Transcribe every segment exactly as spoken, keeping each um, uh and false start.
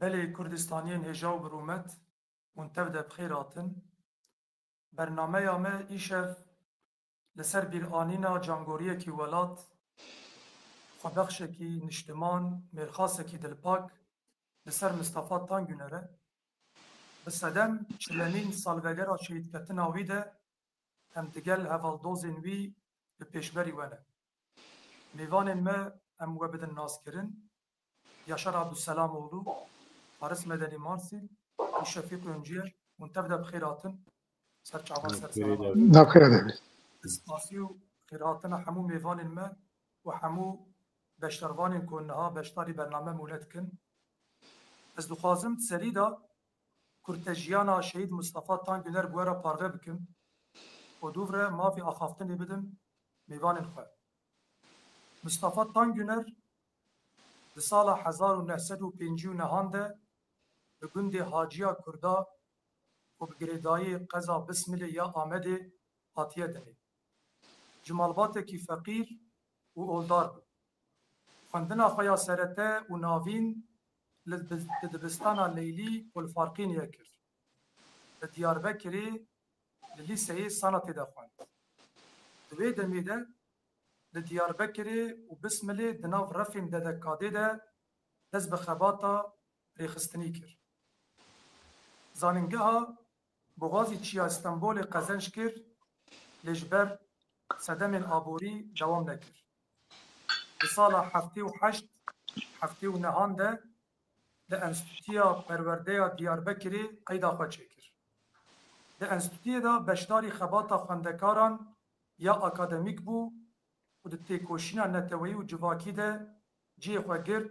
Belê Kurdistaniyên hêja û bi rûmet hûn tev de bi xêr hatin. Bernameya me îşev li ser bîranîna cangoriyekî welat, xwebexşekî niştiman, mêrxasekî dilpak li ser Mistefa Tangüner e. Bi sedem çilemîn salvegera şehîdketina wî de em digel hevaldozên wî li pêşberî we ne. Mêvanên me em we bidin naskirin. Yaşar Abduselamoğlu, Faris Medeni Marsîl û Şefîq Öncüye, hûn tev de bi xêr hatin. Ser çavan, ser Xêr selama. Nav xêra de bî. Spasî û xêrhatina hemû mêvanên me û hemû beşdarvanên ku niha beşdarî bername mûne dikin. Ez dixwazim di serî de kurtejiyana Şehîd Mustafa Tangüner bi we re parve bikim û dûv re mafê axaftinê bidim mêvanên xwe. Mustafa Tangüner di sala hezar û neh sed û pêncî û nehan de li gundê Haciya Kurda ku bi girêdayî qeza Bismilê ya Amedê hatiye dinê. Ji malbatekî feqîr û oldar bû. Xwendina xwe ya serete û navîn li, li dibistana Leylî Polfarqîniyê kir. Li Diyarbekirê li lîseyê sanatê de xwend. Di wê demê de li Diyarbekirê û Bismilê di nav refên D D K'ê de dest bi xebata rêxistinî kir. Zanîngeha Boğazî Çiya Stenbolê qezenc kir, lê ji ber sedemên aborî dewam nekir. Di sala heftê û heşt, heftê û nehan de di Enstîtuya Perwerdeya Diyarbekirê qeyda xwe çêkir. Di enstîtuyê de beşdarî xebata xwendekaran ya akademîk bû û di têkoşîna neteweyî û civakî de cihê xwe girt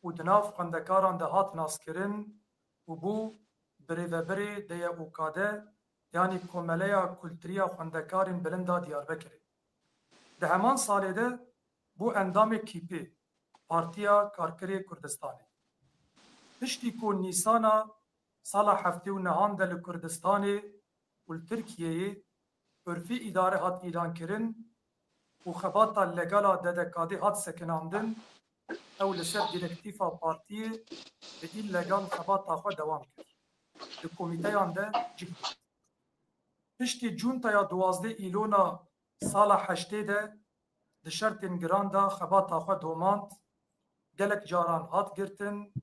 û di nav xwendekaran de hat naskirin û bû birêvebirê D Y O K'ê, yanî Komeleya Kulturiya Xwendekarên Bilind a Diyarbekirê. Di heman salê de bû endamê K P'ê, Partiya Karkerê Kurdistanê. Piştî ku Nîsana sala heftê û nehan de li Kurdistanê û li Tirkiyeyê urfî îdare hat îlankirin û xebata legal a D D K'ê hat sekinandin, ew li ser dîrektîfa partiyê bi îllegal xebata xwe dewam kir. Di komîteyan de cih girt. Piştî cuntaya duwazdeh Îlona sala heştê de di şertên giran de xebata xwe domand, gelek caran hat girtin,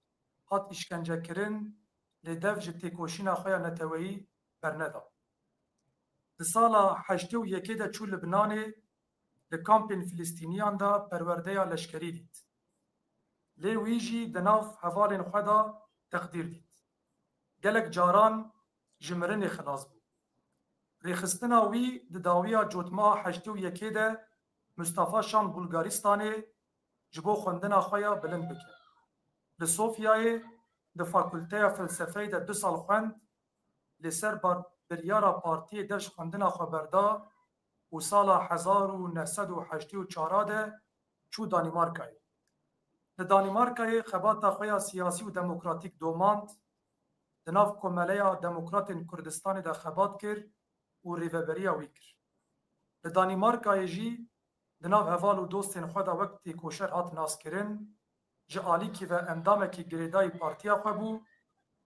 hat îşkencekirin, lê dev ji têkoşîna xwe ya neteweyî berneda. Di sala heştê û yekê de çû Libnanê, li kampên Filistîniyan de perwerdeya leşkerî dît. Lê wî jî di nav hevalên xwe de teqdîr dît. Gelek caran ji mirinê xilas bû. Rêxistina wî di dawiya cotmeha heştê û yekê de Mustafa Şam Bulgaristanê ji bo xwendina xwe ya bilind bike. Li Sofyayê di Fakulteya Felsefeyê de du sal xwend, lê ser bar-, biryara partiyê dev ji xwendina xwe berda û sala hezar û neh sed û heştê û çar de çû Danîmarkayê. Li Danîmarkayê xebata xwe ya siyasî û demokratîk domand, di nav Komeleya Demokratên Kurdistanê de xebat kir û rêveberiya wî kir. Li Danîmarkayê jî di nav heval û dostên xwe de wek têkoşer hat naskirin, ji alîkî ve endamekî girêdayî partiya xwe bû,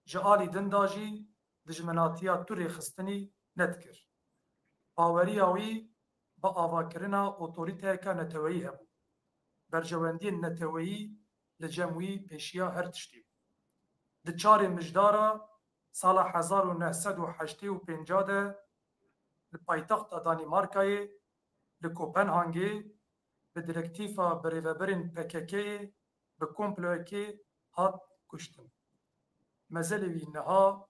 ji alî din de jî dijminatiya tu rêxistinî nedikir. Baweriya wî bi avakirina otorîteyeke neteweyî hebû. Berjewendiyên neteweyî li cem wî pêşiya her tiştî bû. Di çarê Mijdara sala hezar û neh sed û heştê û pênc de li paytexta Danîmarkayê, li Kopenhagê, bi direktîfa birêvebirên P K K'ê bi komployekê hat kuştin. Mezelê wî niha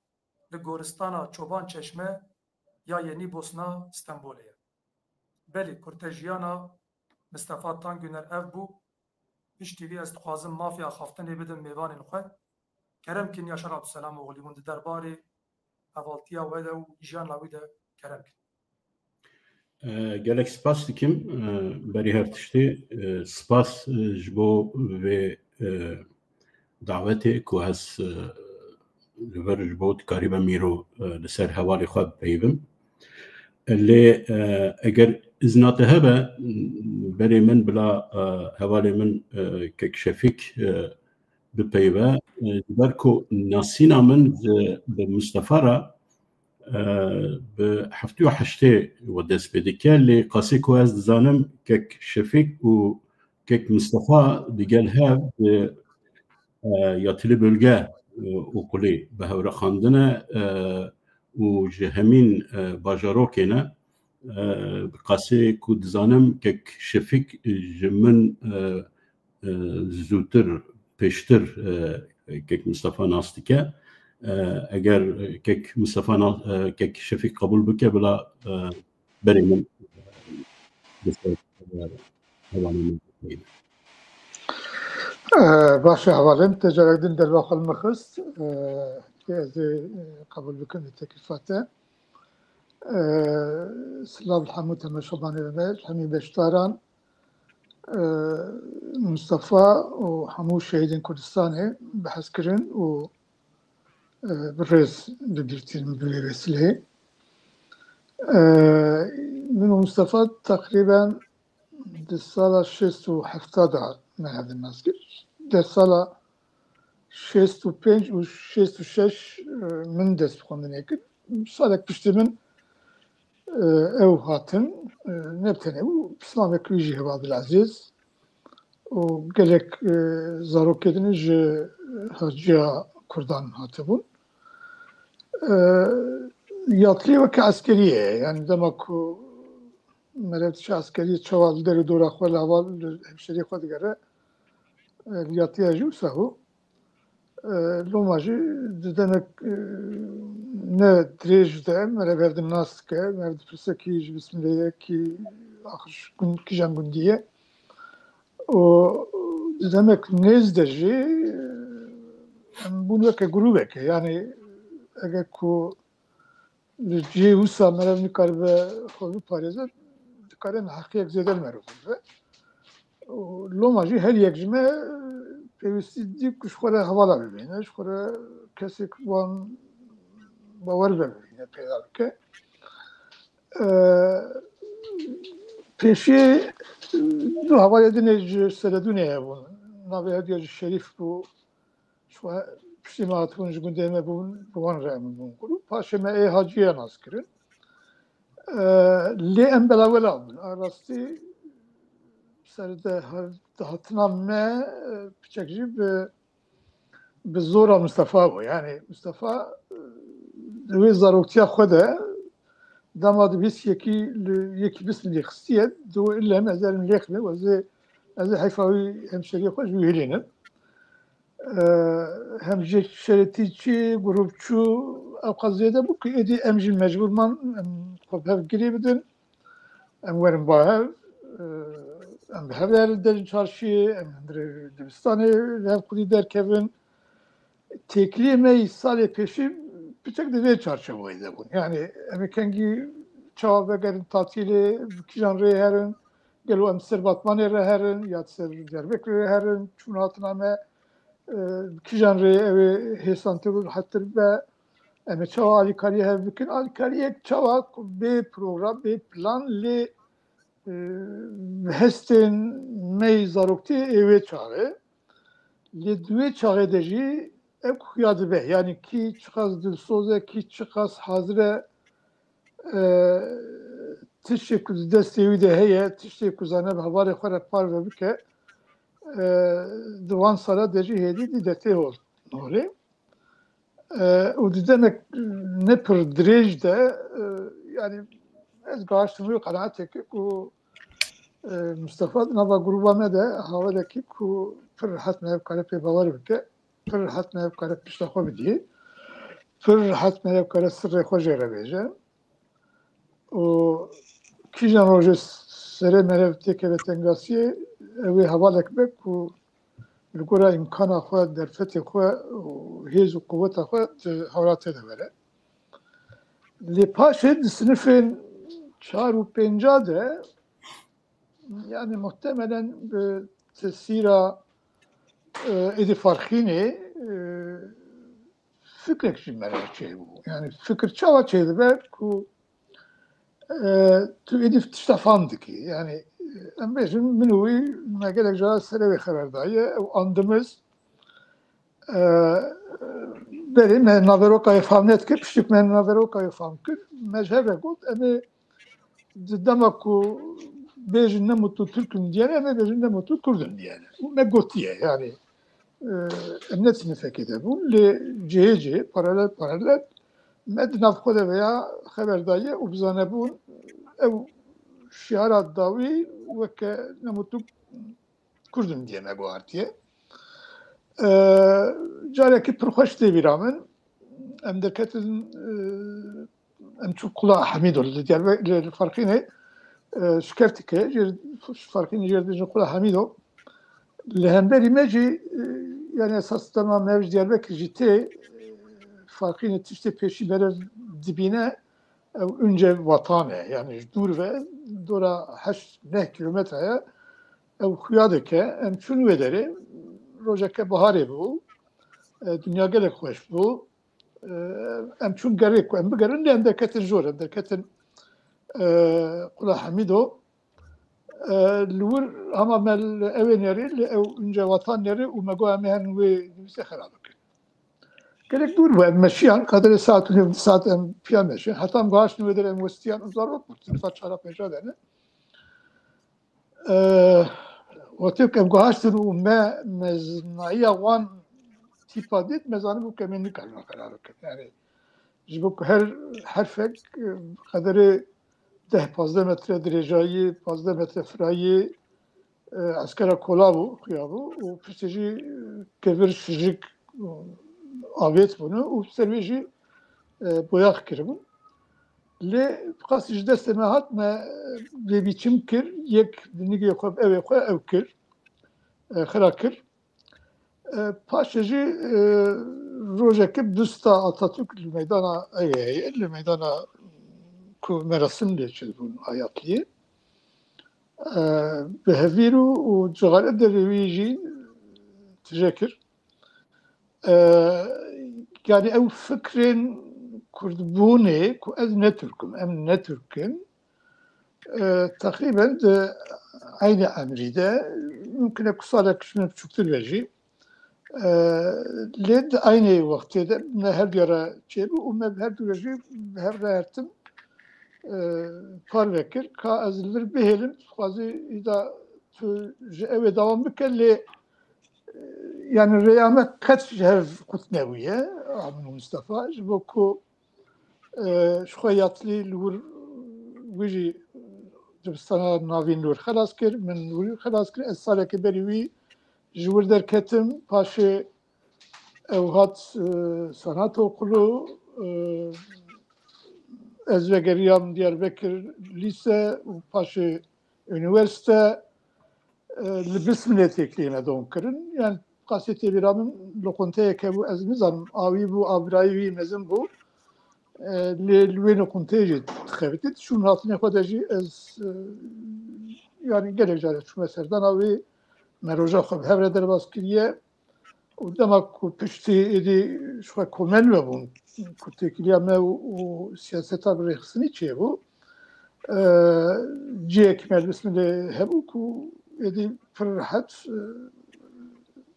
li goristana Çoban Çeşme ya Yenî Bosna Stenbolê ye. Belê, kurtejiyana Mistefa Tangüner ev bû. Piştî vî ez dixwazim mafê axaftinê bidim mêvanên xwe. Kerem kin Yaşar Abduselamoğlu, hûn di derbarê hevaltiya we de û jiyana wî de kerem kin. E, gelek spas dikim, e, berî her tiştî, e, spas, e, ji bo vê, e, dawetê ku ez, e, li vir ji bo dikarîbim îro, e, li ser hevalê xwe bipeyivim. Lê, e, eger izna te hebe, berê min bila, e, hevalê min, e, kek Şefîk, e, bipeyve. E, ji ber ku nasîna min ji, bi Mistefa re, e, bi heftê û heştê we dest pê dike, lê qasê ku ez dizanim kek Şefîk û kek Mistefa digel hev di, e, yatılı bölge, e, okulê bi hev re xwendine, e, û ji hemîn, e, bajarokê ne. E, bi qasê ku dizanim kek Şefîk ji min, e, e, zûtir, pêştir, e, kek Mistefa nas dike. E, eger kek Mistefa na-, e, kek Şefîk qebûl bike, bila, e, berê min, e, bi ser, e, hevalê min bikeyne. E, baş e, hevalê min, te carek din derba xwe li min xist. E, ez ê, e, qebûl bikim vê teklîfa te. E, silav li hemû temaşevanê me, li hemî beşdaran. E, Mistefa û hemû şehîdên Kurdistanê bi hez kirin û, e, bi rêz bi bîr tînin bi vê wesîleyê. E, min û Mistefa teqrîben di sala şêst û hefta de me hevdin nas kir. Di sala şêst û pênc û şêst û şeş, e, min dest bi xwendinê kir. Salek piştî min, e, ew hatin, e, ne bi tenê bû, pismamekî wî jî hev Abdulazîz û gelek, e, zarokê din jî, e, haciya Kurdan hatibûn. E, yatlî weke eskerî ye, yani dema ku meriv diçe eskeriyê çawa li derê dora xwe li heval li hemşeriyê xwe digere, e, li yatiya jî wisa bû. E, loma jî di demek, e, ne dirêj de meriv hevdin nas dike, meriv di pirsekî ji bismileyekî axir ji gund, kîjan gundî ye. Û di demek nêz de jî, e, em bûn weke grûbeke. Yani eger ku li cihê wisa meriv nikaribe xwe biparêze, dikare neheqiyek zêde li meriv bibe. Û loma jî her yek ji me pêwîstî dî ku ji xwe re hevala bibîne, ji xwe re kesek wan bawer ve bibîne, peyda bike. E, pêşî du hevalê din ê ji Seredûnê hebûn. Navê hevdiya jî Şerîf bû. Ji we piştî me hatibûn ji gundê me bûn, bi wan re em bûn grûp. Paşê me ê Hacî ya nas kirin. E, lê em belawela bûn. A rastî ser de her dihatina me, e, piçek jî bi, bi zora Mistefa bû. Yani Mistefa, e, di wê zaroktiya xwe de dema dibîst yekî li yekî bîst min lê xistiye, di wê illem ez erim lêxime, ez ê, ez ê heyfa wî hemşeriyê xwe ji wî hilînim. E, hem jê şeretî çi, grûp çû, ew qas zêde bû ku êdî em jî mecbûr man, em xwe bi hev girê bidin, em werin ba hev, e, em bi hev re derin çarşiyê, em hundirê dibistanê li hev xwedî derkevin. Têkiliyê me yî salê pêşî piçek di vê çarçeweyê de bûn. Yani em ê kengî çawa vegerin tatîlê, bi kîjan rê herin, gelo em ser Batmanê re herin, ya ser Diyarbekirê re herin, çûn hatina me, e, kîjan rê ew ê hêsantir û rihettir be, em ê çawa alîkariyê hev bikin, alîkariyek çawa ku bê program, bê plan lê, e, hestên me yî zaroktî ê wê çaxê. Lê di wê çaxê de jî ev xuya dibe. Yani kî çiqas dilsoz e, kî çiqas hazir e, e, tiştê ku di destê wî de heye, tiştê ku zane bi hevalê xwe re parve bike, e, di wan sala de jî hêdî dî detê hol holê. E, û di demek ne pir dirêj de, e, yani ez gahiştim wê qenaeteke ku, e, Mistefa di nava grûba me de hawelekî ku pir rehet meriv kare pê bawer bike, pir rehet meriv kare pişta xwe bidî, pir rehet meriv kare sirrê xwe jê re bêje. Û kîjan rojê serê meriv têkeve tengasiyê, ew ê hevalek be ku li gora îmkana xwe, derfetê xwe û hêz û quweta xwe di hewratê de were. Lê paşê di sinifên çar û pênca de, yani muhtemelen bi tesîra, e, êdî Farxînê, e, fikrek ji me re çêbû. Yani fikir çawa çêdibe ku, e, tu êdî tişta fam dikî. Yani, e, em bêjin min û wî me gelek cara serê wê xeber daye. Ew andimiz, E, Berê me naverokayê fam nedikir, piştî ku me naverokayê fam kir, me ji hev re got, em ê di dema ku bêjin ne mutlu Türk'üm diyene, em ê bêjin ne mutlu Kurd'üm diyene. Û me gotiye, yani, e, em ne sinifekê de bûn, lê cihê cihê, paralel paralel, me di nav xwe de veya xeber daye û bizane bûn, ew şiara dawî weke ne mutlu Kurd'üm diye me guhartiye. E, Carekî pir xweş tê bîra min. Em derketin, e, em çû Qula Hemîdo li Diyarbek-, li, li Farqînê, e, şikeftike, jêr, Farqînê jêr dibêjin Qula Hemîdo. Li hemberî me jî, e, yani esas dema me ji Diyarbekir jî tê, e, Farqînê tiştê pêşî berev dibîne, ew Unce Vatan e. Yani ji dûr ve dora heşt neh kilometre ye. Ew xuya dike. Em çûn wê derê. Rojeke biharê bû. E, dinya gelek xweş bû. E, Em çûn gerê ku em bigerin, lê em derketin jor, em derketin, e, Qula Hemîdo. E, Li wir hema me li ewê nerî, li ew Unce Vatan nerî û me got em ê herin wê nivîsê xera bikin. Gelek dûr bû, em meşiyan, qederê saet û nîv, saet em piya meşiyan. Heta em guhaştin wê derê em westiyan û zarok bû, sinifa çara pêja de ne. E, Wextê ku em guhaştin û me meznayiya wan tîpa dît, me zanibû ku em ê nikarin xera bikin. Yani, ji bo ku her herfek, e, qederê deh pazdeh metre dirêjayî, pazdeh metre firayî, e, eskera kola bû, xuya bû û piştî jî, e, kevir, şijik, e, avêt bûne û ser wê jî, e, boyax kiribûn. Lê qasî ji destê me hat, me, e, vê biçim kir, yek binigê xwe, evê xwe ew kir, e, xira kir. E, paşê jî, e, rojekê busta Atatürk li meydana ewê heye, li meydana ku merasim lê çêdibûn a yatliyê. E, Bi hevîr û, û cixare derê wî jî tije kir. E, Yani ew fikrên kurdbûnê ku ez ne Türk im, em ne Türk in, e, teqrîben di eynî emrî de, mimkun e ku salek ji min biçûktir be jî, e, lê di eynî wextê de me her duya re çêbû û me bi her du re jî bi hev re hertim, e, parve kir. Ka ez li vir bihêlim, dixwazî îda tu ji ew ê dewam bike, lê, e, yani rêya me qet ji hev qut nebûye, a min û Mistefa, ji bo ku, e, ji xwe yatlî li wir wî jî dibistana navîn li wir xelas kir, min li wir xelas kir, ez salekê berî wî ji wir derketim, paşê ew hat, e, sanatokulu, e, ez vegeriyam Diyarbekir lîse û paşê unîversîte, e, li Bismilê têkiliyê me dom kirin. Yani qasê tê bîra min li qunteyek hebû, ez nizanim, awî bû, a birayî wî mezin bû. E, lê li wê nê qunteyê jî dixebitî. Di çûn hatinê xwe de jî ez, e, yani gelek carê çûme serdana wê, me roja xwe bi hev re derbas kiriye. Û dema ku piştî êdî ji xwe komel vebûn, ku têkiliya me û, û siyaseta bi rêxistinî çêbû, e, cihekî me li Bismilê hebû ku êdî pir rehet, e,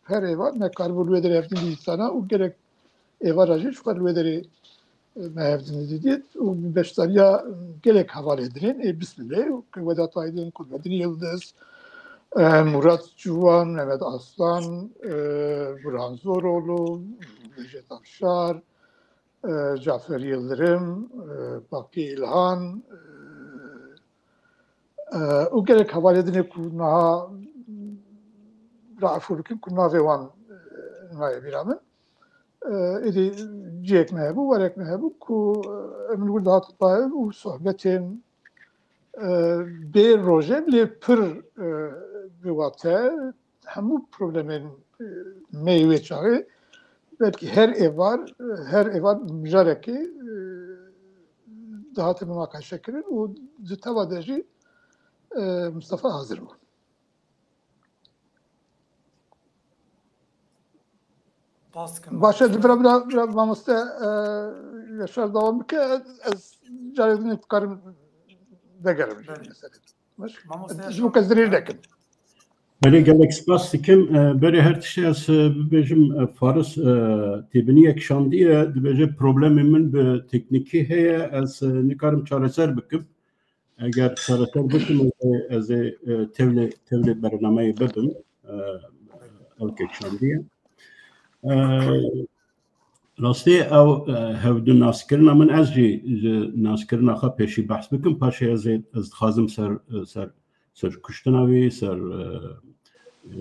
her êvar me karibû li wê derê hevdî dîtana û gelek êvara jî ji xwe li wê derê, e, me hevdî didît û beşdariya gelek hevalê din ê Bismilê, ku Vedat Aydın, Kudrettin Yıldız, e, Murat Cuvan, Mehmet Aslan, e, Burhan Zoroğlu, Necdet Avşar, e, Cafer Yıldırım, e, Baki İlhan, e, e, û gelek hevalê din ê ku niha raefû bikin ku navê wan, e, nayê bîra min. E, êdî cihek me hebû, warek me hebû ku, e, em li wir dihatin bi hev û sohbetên, e, bê roje lê pir, e, bi wate hemû problemên, e, me yê wê çaxê, belkî her êvar, e, her êvar mijarekê, e, dihatin munaqeşe kirin û di teva de jî, e, Mustafa hazir bû. Baş e, bira, bira, bira, mamoste, e, Yaşar dewam bike, ez carê din dikarim vegerim ji meselê. Baş? Mamoste Yaşar, ji bo kes dirêj nekin. Belê, gelek spas dikim. E, berê her tiştî ez, e, bibêjim, e, Faris, e, têbiniyek şandiye, dibêje problemê min bi teknîkî heye, ez, e, nikarim çareser bikim. Eger çareser bikim, ez ê, ez ê, e, tevlê, tevlê bernameyê bibim. E, ew kek şandiye. E, Rastî ew, e, hevdu naskirina min, ez jî ji naskirina xwe pêşî behs bikim, paşê ez ê, ez dixwazim ser, e, ser, ser kuştina wî, ser, e, e,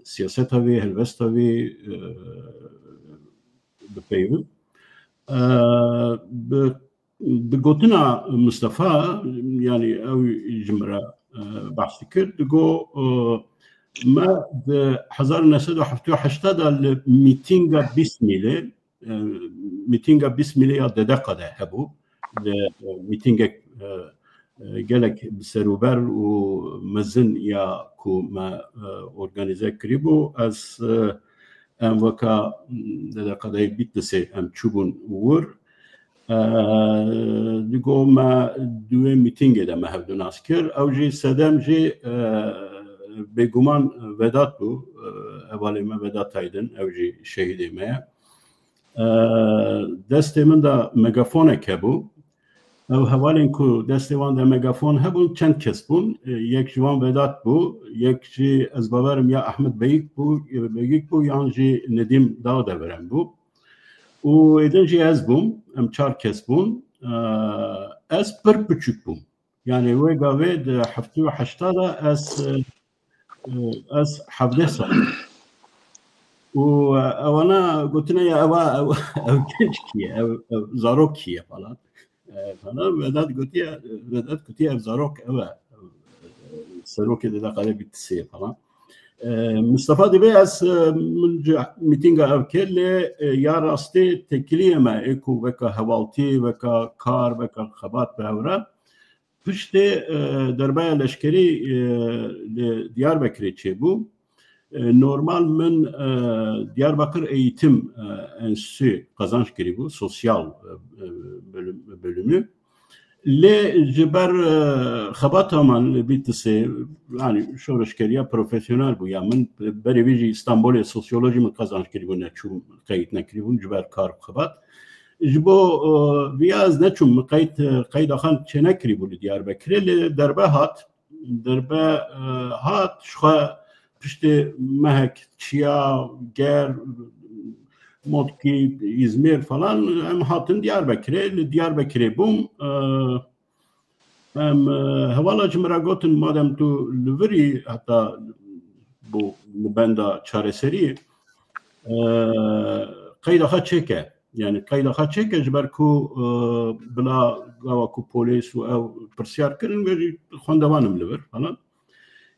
siyaseta wî, helwesta wî, e, bipeyivim. E, bi, bi gotina Mustafa, yanî ew ji min re, e, behs dikir, digo, e, me di hezar û neh sed û heftê û heşt de li mîtînga Bîsmîlê, e, mîtînga Bîsmîlê ya Dedeqa de hebû. Li, e, mîtîngek, e, e, gelek bi serûber û mezin ya ku me, e, organîze kirîbû. Ez, e, em weka, m, Dedeqa de Bîtlisê em çûbûn wir. E, digo me di wê mîtîngê de me hevdu nas kir. Ew jî sedem jî, e, bêguman Vedat bû. E, hevalê me Vedat Aydin, ew jî şehîdê me ye. E, destê min de megafonek hebû. Ew hevalên ku destê wan de megafon hebûn, çend kes bûn. E, yek ji wan Vedat bû, yek jî ez bawerim ya Ahmet Beyik bû, Beyik bû, yan jî Nedîm Dağdeviren bû. Û êdin jî ez bûm, em çar kes bûn. E, ez pir piçûk bûm. Yani wê gavê di heftê û heşta de ez, e, e, ez hevdeh sal. Û, e, ewana gotine ya ewa, ew, ew genç kî ye, ew, ew zarok kî ye falan. E, falan. Vedat gotiye, Vedat gotiye ev zarok ew e, e, serokê Dedeqa de Bîtlisê ye falan. E, Mustafa dibê ez, e, min ci mîtînga ev kir lê, e, ya rastê têkiliyê me ê ku weka hevaltî, weka kar, weka xebat bi hev re. Piştê, e, derbeya leşkerî, e, li Diyarbekirê çêbû. E, normal min, e, Diyarbakir Eğitim, e, Enstitüsü qazanç kirîbû, sosyal, e, e, bölüm, bölümü. Lê ji ber, e, xebata man li Bîtlisê, yani şoreşgeriya profesyonel bû ya min, berê vî jî Îstanbulê sosyolojî min qazanç kirîbû, neçûm qeyt nekirîbûm ji ber kar û xebat. Ji bo, e, viya ez neçûm, min qeyd, e, qeyda xwe çênekirîbû li Diyarbekirê, lê derbe hat, derbe, e, hat, ji xwe piştê mehek çiya, ger, Motkî, Îzmîr falan, em hatin Diyarbekirê, li Diyarbekirê bûm. E, em, e, hevala ji min re gotin, madem tu li vir î, heta bo li benda çareseriyê, e, qeyda xwe çêke. Yani qeyda xwe çêke ji ber ku, e, bila gava ku polîs û ew pirsyar kirin, wê jî xwendevan im li vir falan.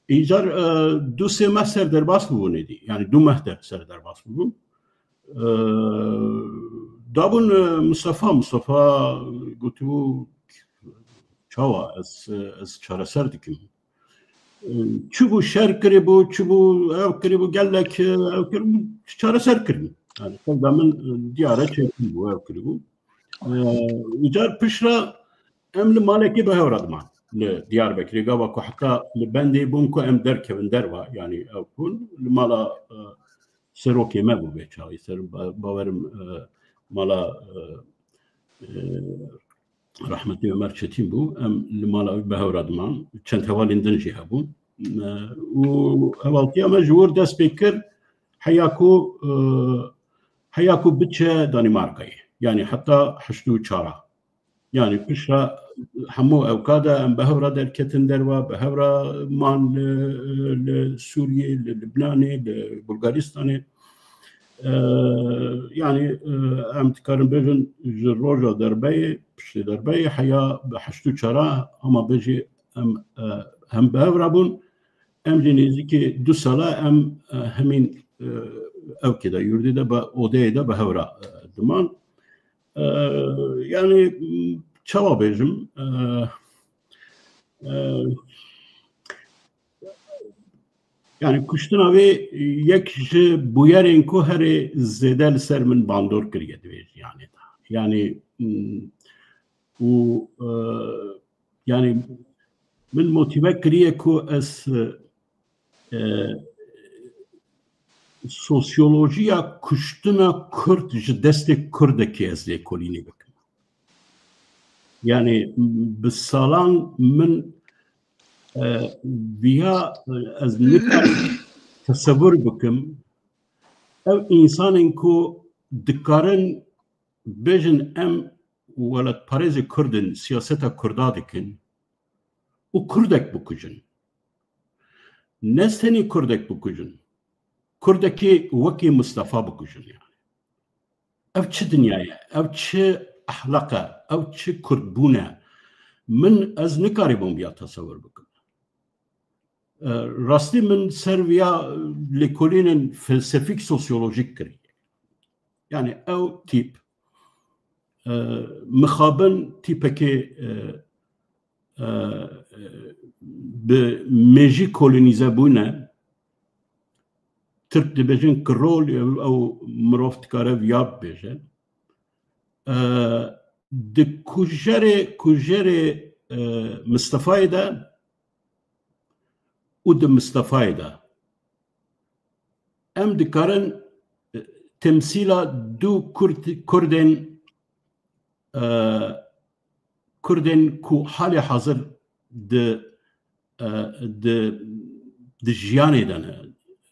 Îcar, e, du sê meh ser derbas bûbûn êdî. Yani du meh der ser derbas bûbûn. E, dabûn, e, Mustafa, Mustafa gotibû, çawa ez, ez çareser dikim. E, çi bû şer kiribû, çi bû ev kiribû, gelek, e, ev kiribû, çareser kiribû. Yani, qeyda min, e, diyar e, çêkiribû, ev kiribû. E, îcar piştre em li malekê bi hev re diman. Li Diyarbekirê gava ku heta li bendê bûn ku em derkevin derva, yani ew bûn, li mala, e, serokê me bû vê çaxê, ser ba-, bawerim, e, mala, e, e, rehmetî Ömer Çetin bû. Em li mala wî bi hev re diman. Çend hevalên din jî hebûn. E, û hevaltiya me ji wir dest pê kir, heya ku, e, heya ku biçe Danîmarkayê. Yani heta heşt û çar a. Yani piştre hemû ewka de em bi hev re derketin derva, bi hev re man li, li Sûriyê, li Libnanê, li Bulgaristanê. E, yani, e, em dikarin bêjin ji roja derbeyê, piştê derbeyê heya bi heşt û çar a, ama bêjî em, e, hem bi hev re bûn, em jî nêzîkî du sala em, e, hemîn, e, ewkê de, yurdê de, bi odeyê de bi hev re, e, diman. E, yani, m, çawa bêjim? E, e, yani kuştina wê yek ji bûyerên ku herê zêde li ser min bandor kiriye di vê jiyanê de. Yani, m, û, e, yani min motîve kiriye ku ez, e, e, sosyolojiya kuştina Kurd ji destê Kurdekî ez lêkolînê bikim. Yani bi salan min, e, viya, e, ez nikarim tesewir bikim. Ev insanên ku dikarin bêjin em welatparêzê Kurd in, siyaseta Kurda dikin û Kurdek bikujin. Ne tenê Kurdek bikujin, Kurdekî wekî Mistefa bikujin yani. Ev çi dinya ye? Ev çi ehlaq e? Ev çi Kurdbûn e? Min ez nikarîbûm viya tesewir bikim. E, rastî min ser viya lêkolînên felsefîk sosyolojîk kiriye. Yani ew tîp, e, mixabin tîpekê, e, e, e, bi mêjî kolonîze bûne. Tirk dibêjin kirol, ew, ew mirov dikare viya bibêje. E, di kujerê, kujerê, e, Mistefayê de û di Mistefayê de em dikarin, e, temsîla du Kurd, Kurdên, e, Kurdên ku halê hazir di, e, di, di jiyanê de ne,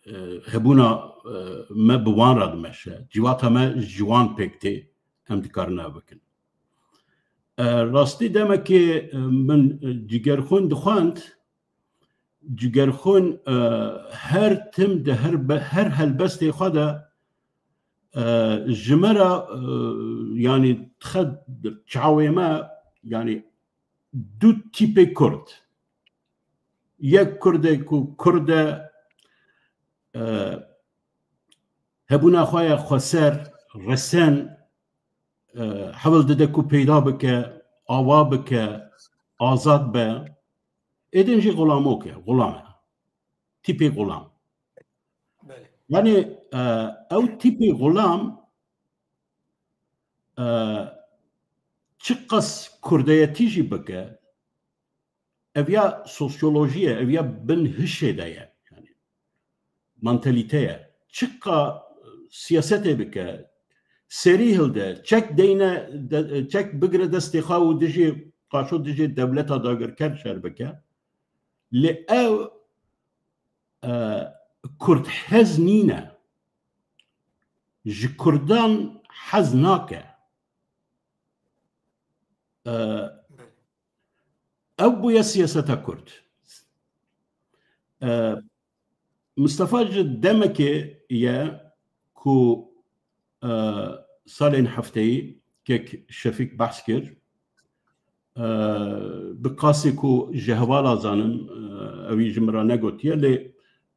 e, hebûna, e, me bi wan re dimeşe. Civata me ji wan pêk tê, em dikarin ev bikin. E, rastî demekê, e, min, e, Cigerxwîn dixwend, Cigerxwîn, e, her tim di her be-, her helbestê xwe de, e, ji me re, e, yanî dixe çavê me, yanî du tîpê Kurd. Yek Kurdê ku Kurd e, e, hebûna xwe ye xweser, resen, e, hewl dide ku peyda bike, ava bike, azad be. Êdin jî xulamok e, xulam e. Tîpê xulam. Belê. Yani, e, ew tîpê xulam, e, çiqas kurdeyetî jî bike, ev ya sosyolojî ye, ev ya bin hişê de ye. Yani, mantalîte ye. Çiqa siyasetê bike, serî hilde, çek deyne, de, çek bigire destê xwe û dijî qaşo dijî dewleta dagirker şer bike. Lê ew, e, Kurd hez nîne. Ji Kurdan hez nake. E, ew bûye siyaseta Kurd. E, Mistefa ji demekê ye ku, e, salên hefteyî kek Şefîk behs kir. E, bi qasê ku ji hevala zanim, e, ewî ji min re negotiye, lê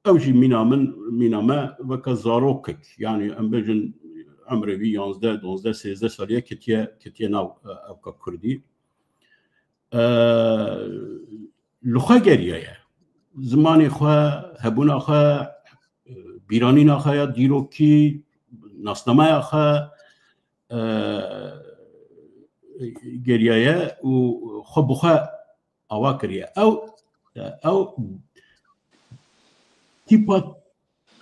ew jî mîna min, mîna me weke zarokek, yanî em bêjin emrê wî yanzdeh, donzdeh, sêzdeh saliye ketiye, ketiye nav, e, ewka kurdî. E, li xwe geriyaye. Zimanê xwe, hebûna xwe, e, bîranîna xwe ya dîrokî, nasnameya xwe, e, geriyaye û xwe bi xwe ava kiriye. Ew, ew tîpa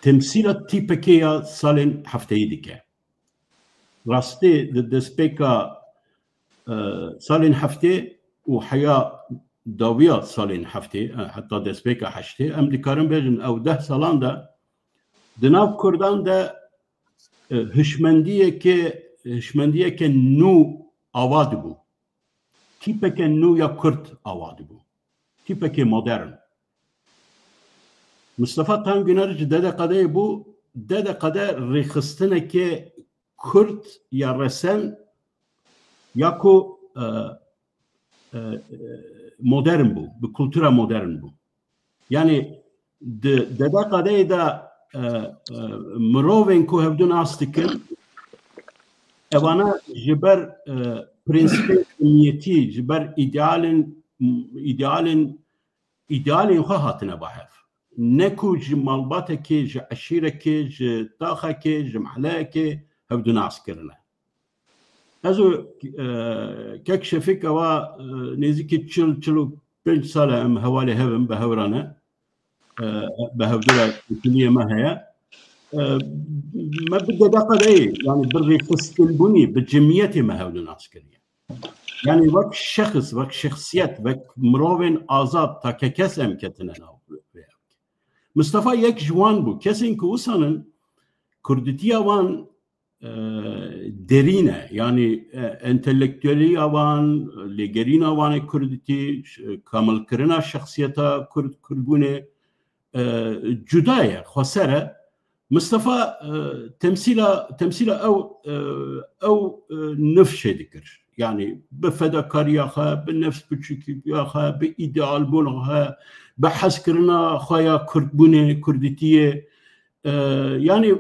temsîla tîpekê ya salên hefteyî dike. Rastî di destpêka, e, salên heftê û heya dawiya salên heftê, e, heta destpêka heştê, em dikarin bêjin ew deh salan de di nav Kurdan de, e, hişmendiyeke, hişmendiyeke nû ava dibû. Tîpeke nû ya Kurd ava dibû. Tîpeke modern. Mistefa Tan Güner ji D D K D'yê bû, D D K D rêxistineke Kurd ya resen ya ku, e, e, e, modern bû, bi kultura modern bû. Yani di D D K D'yê de, e, e, mirovên ku hevdu nas dikin, evana ji ber, e, prensîpên temiyetî, ji ber îdealên, îdealên, îdealên xwe hatine ba hev. Ne ku ji malbatekê, ji eşîrekê, ji taxekê, ji mehleyekê hevdu nas kirine. Ez û, e, kek Şefîk ewa, e, nêzîkî çil, çil û pênc sal e em hevalê hev in, bi hev re ne. e, bi hevdû re têkiliyê me heye. E, me bi dedeqa de yê, yani bi rêxistinbûnî, bi cemiyetê me hevdû nas kiriye. Yani wek şexs, wek şexsiyet, wek mirovên azad, takekes em ketine nav vê yekê. Mistefa yek ji wan bû. Kesên ku wisanin kurditiya wan, e, derîn e. Yani, e, entelektueliya wan, lêgerîna wan ê kurditî, ş-, kamilkirina şexsiyeta kurd, kurdbûnê, e, cuda ye, xweser e. Mistefa, e, temsîla, temsîla ew, e, ew, e, nifşê dikir. Yani bi fedakariya xwe, bi nefsbiçûkiya xwe, bi îdealbûna xwe, bi hezkirina xwe ya kurdbûnê, kurditiyê. E, yani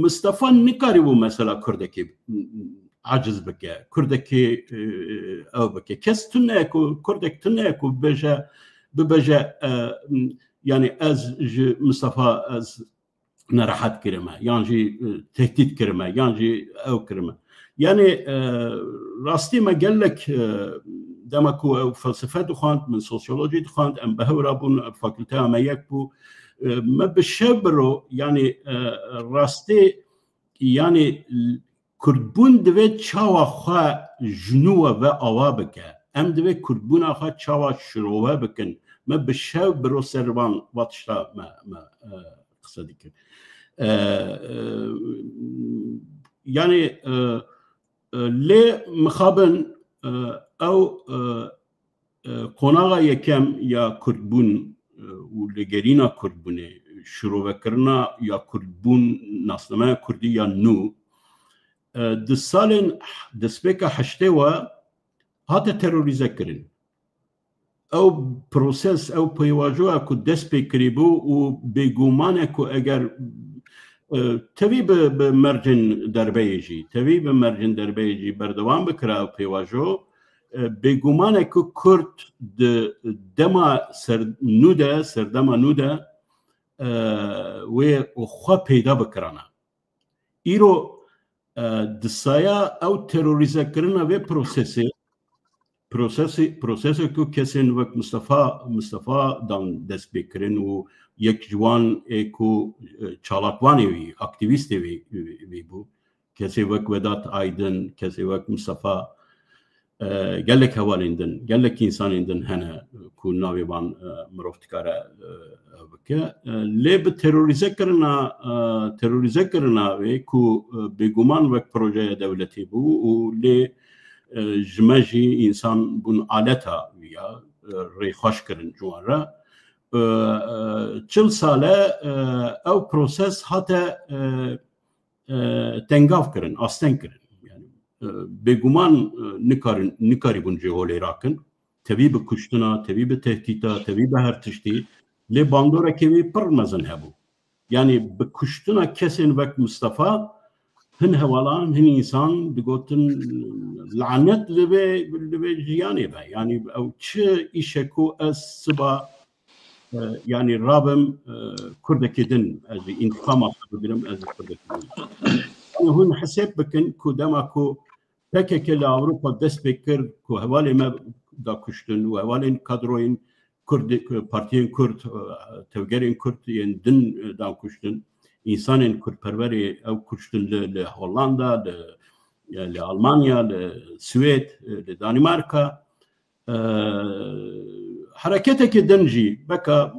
Mistefa nikarîbû mesela kurdekî aciz bike, kurdekî, e, ew bike. Kes tune ku, kurdek tune ku bibêje, bibêje, e, yani ez ji Mistefa ez nerehet kirime, yan jî, e, tehdît kirime, yan jî ew kirime. Yani, e, rastî me gelek, e, dema ku ew felsefe dixwand, min sosyolojî dixwand, em bi hev re bûn, fakülteya me yek bû. E, me bi şev bi ro, yani, e, rastî, yani, kurdbûn divê çawa xwe ji nû ve ve ava bike. Em divê kurdbûna xwe çawa şirove bikin. Me bi şev bi ro ser van, va tişta me, me, e, qise dikir. E, e, yani, e, e, lê mixabin, e, ew, e, e, qonaxa yekem ya kurdbûn, e, û lêgerîna kurdbûnê, şirovekirina ya kurdbûn, nasnameya kurdî ya nû, e, di salên destpêka heştê we hate terorîze kirin. Ew proses, ew pêvajoya ku dest pê kirîbû û bêguman e ku eger, e, tevî bi, bi mercên derbeyê jî, tevî bi mercên derbeyê jî berdewam bikira ew pêvajo, e, bêguman e ku Kurd di dema ser nû de, serdema nû de, e, wê xwe peyda bikirana. Îro, e, di saya ew terorîzekirina vê prosesê, prosesê, prosesê ku kesên wek Mistefa, Mistefa dan destpêkirin û yek ji wan ê ku, e, çalakvanê wî, aktîvîstê wî, wî, wî bû. Kesê wek Vedat Aydin, kesê wek Mistefa, e, gelek hevalên din, gelek însanên din hene ku navê wan, e, mirov dikare, e, bike. E, lê bi terorîze kirina, e, terorîze kirina wê ku, e, bêguman wek projeya dewletê bû û lê, e, ji me jî însan bûn aleta wî ya, e, rêxweş kirin ji wan re. E, e, çil sal e, e, ew proses hate, e, e, tengav kirin, asteng kirin. Yani, e, bêguman, e, nikarin, nikarîbûn jê holê rakin. Tevî bi kuştina, tevî bi tehdîta, tevî bi her tiştî. Lê bandorekê wî pir mezin hebû. Yani bi kuştina kesên wek Mistefa hin hevalan, hin însan digotin lanet li vê, li vê jiyanê be. Yani ew çi îşe ku ez siba, e, yani rabim, e, Kurdekê din, ez jî întiqama xwe bigirim, ez jî Kurdekê din. Yani hûn hesêb bikin ku dema ku P K K li Ewropa dest pê kir, ku hevalê me da kuştin û hevalên kadroyên Kurd, partiyên Kurd, e, tevgerên Kurd yên din, e, dan kuştin, însanên Kurdperwerê ew kuştin li, li Hollanda, li, li Almanya, li Swêd, e, li Danîmarka. E, hereketekê din jî, beka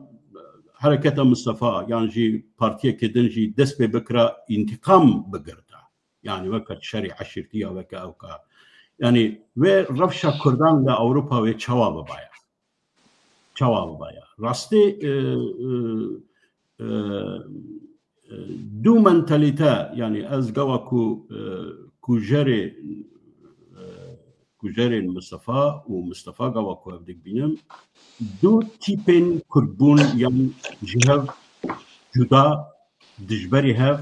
hereketa Mistefa yan jî partiyekê din jî dest pê bikira, întiqam bigirta. Yani weke şerê eşîrtî ya weke ewka. Yani wê rewşa Kurdan li Ewropa wê çawa bibaya? Çawa bibaya? Rastî, e, e, e, e, du mentalîte, yani ez gawa ku, e, kujerê, e, kujerên Mistefa û Mistefa gawa ku ev dibînim, du tîpên Kurdbûn yan ji hev cuda, dijberî hev,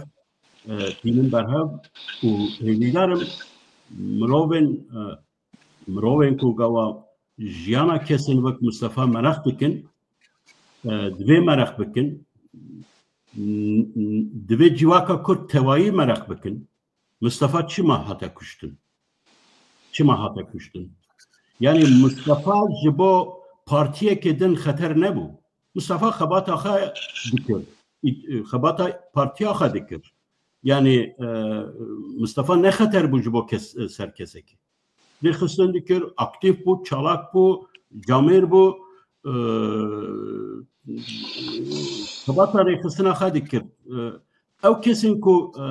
e, tînin ber hev û hêvîdar im mirovên, e, mirovên ku gawa jiyana kesên wek Mistefa mereq dikin, e, divê mereq bikin, n-, n-, divê civaka Kurd tevayî mereq bikin. Mistefa çima hate kuştin? Çima hate kuştin? Yani Mistefa ji bo partiyekê din xeter nebû. Mustafa xebata xwe dikir. Î-, xebata partiya xwe dikir. Yani, e, Mustafa ne xeter bû ji bo kes, e, ser kesekî. Rêxistin dikir, aktîf bû, çalak bû, camêr bû, e, xebata rêxistina xwe dikir. E, ew kesên ku, e,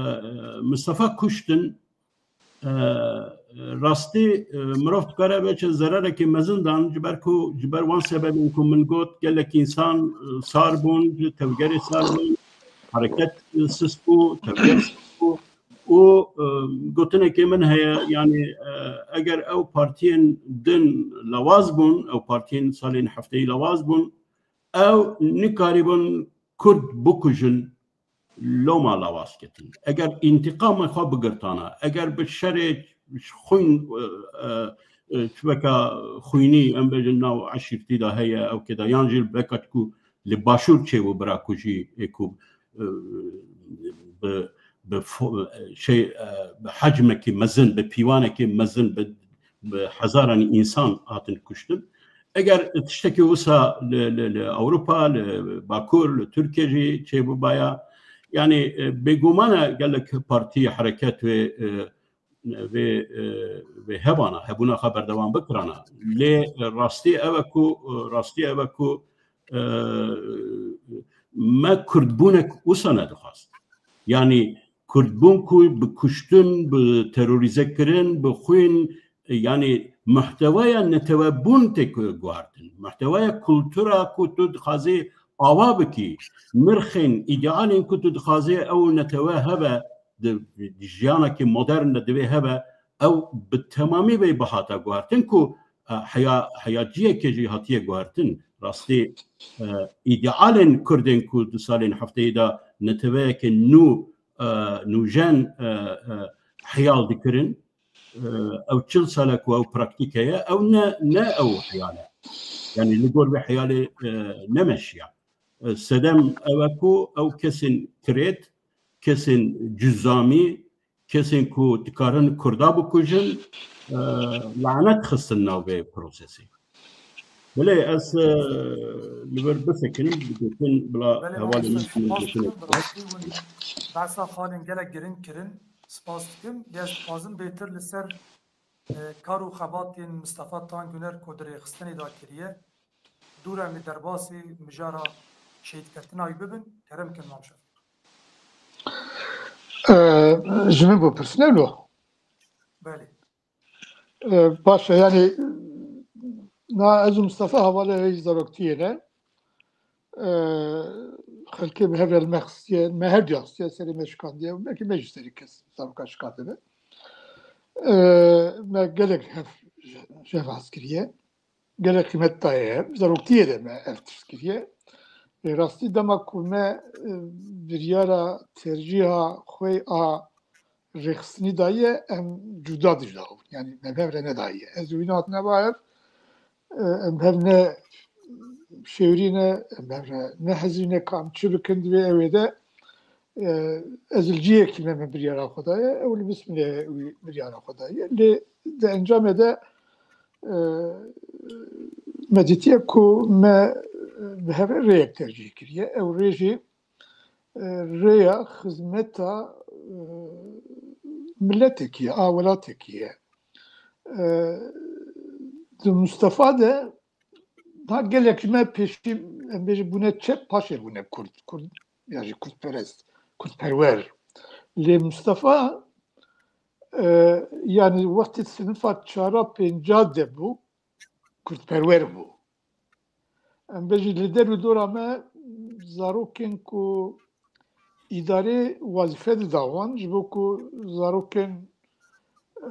Mustafa kuştin, e, rastî, e, mirov dikare veçe zerarekê mezin dan, ji ber ku, ji ber wan sebebên ku min got, gelek însan, e, sar bûn, ji tevgerê sar bûn, hereket, e, sist bû, tevger sist bû. Û, e, gotinekê min heye, yani, e, eger ew partiyên din lawaz bûn, ew partiyên salên hefteyî lawaz bûn, ew nikarîbûn Kurd bikujin, loma lawaz ketin. Eger întiqamê xwe bigirtana, eger bi şerê xwîn, e, e, e, tişteka xwînî, em bêjin, nav eşîrtî de heye, ew kê de, yan jî beka ku li başûr çêbû, bira ku jî ê ku, e, bi, bi fo-, şey, e, bi hecmekî mezin, bi pîvanekî mezin, bi, bi hezaran însan hatin kuştin. Eger tiştekî wisa li, li, li Ewropa, li Bakur, li Tirkiye jî çêbûbaya, yani, e, bêguman e gelek partî, hereket wê, e, vê, e, vê hebana, hebûna xwe berdewam bikirana. Lê rastî ew e ku, rastî ew e ku, e, me kurdbûnek wisa nedixwast. Yani kurdbûn ku bi kuştin, bi terorîze kirin, bi xwîn, yani muhtewaya netewebûn tê ku guhartin. Muhtewaya kultura ku tu dixwazî ava bikî, nirxên, îdealên ku tu dixwazî ew netewe hebe, di, di jiyanekî modern de divê hebe, ew bi temamî vê bihata guhertin ku, e, heya, heyaciyekê jî hatiye guhertin. Rastî, e, îdealên Kurdên ku di salên hefteyî de neteweyeke nû, e, nûjen, e, e, heyal dikirin, e, ew çil sal e ku ew praktîk heye, ew ne, ne ew heyal e. Yani li gor vê heyalê, e, nemeşiya. E, sedem ew e ku ew kesên kirêt, kesên cuzamî, kesên ku dikarin Kurda bikujin, e, lanet xistin nav vê prosesê. Belê ez, e, li vir bisekinim, digotin bila Belê, hevalê mamoste, min spas dikim, bi rastî hûn behsa xalên gelek giring kirin, spas dikim. Lê ez dixwazim bêtir li ser, e, kar û xebatên Mistefa Tanguner ku di rêxistinê de kiriye, dû re em li derbasî mijara şehîdketina wî bibin, kerem kin, Mam Şefîq. E, ji min bû pirsîne lo? Belê. E, baş e, yani, na ez û Mistefa hevalê wê zaroktiyê ne. E, xelkê bi hev re li me xistiye, me her diya xistiye, serê me şikandiye, belkî me jî serê kes zaroka şikandine. E, me gelek hev ji hev hez kiriye. Gelek qîmet daye hev. Zaroktiyê de me ev tişt kiriye. Lê rastî dema ku me, e, biryara tercîha xwe a rêxistinî daye, em cuda dijda bûn. Yani me bi hev re nedaye. Ez û wî nehatine ba hev, e, em bi hev ne şêwirî ne, em bi hev re ne hezî ne, ka em çi bikin divê ew ê de, e, ez li cihekî me, me biryara xwe daye, ew li Bismilê wî biryara xwe daye. Lê di encamê de, e, me dîtiye ku me, e, bi hev re rêyek tercîh kiriye. Ew rê jî, e, rêya xizmeta, e, miletekî ye, a welatekî ye. E, di Mustafa de, ha, gelek ji me pêşî, em bêjin, bûne çep, paşê bûne kurd, kurd, ya jî kurdperest, kurdperwer. Lê Mustafa, e, yani wextê sinifa çara pênca de bû, kurdperwer bû. Em bêjin li der û dora me zarokên ku îdarê wezîfe dida wan, ji bo ku zarokên,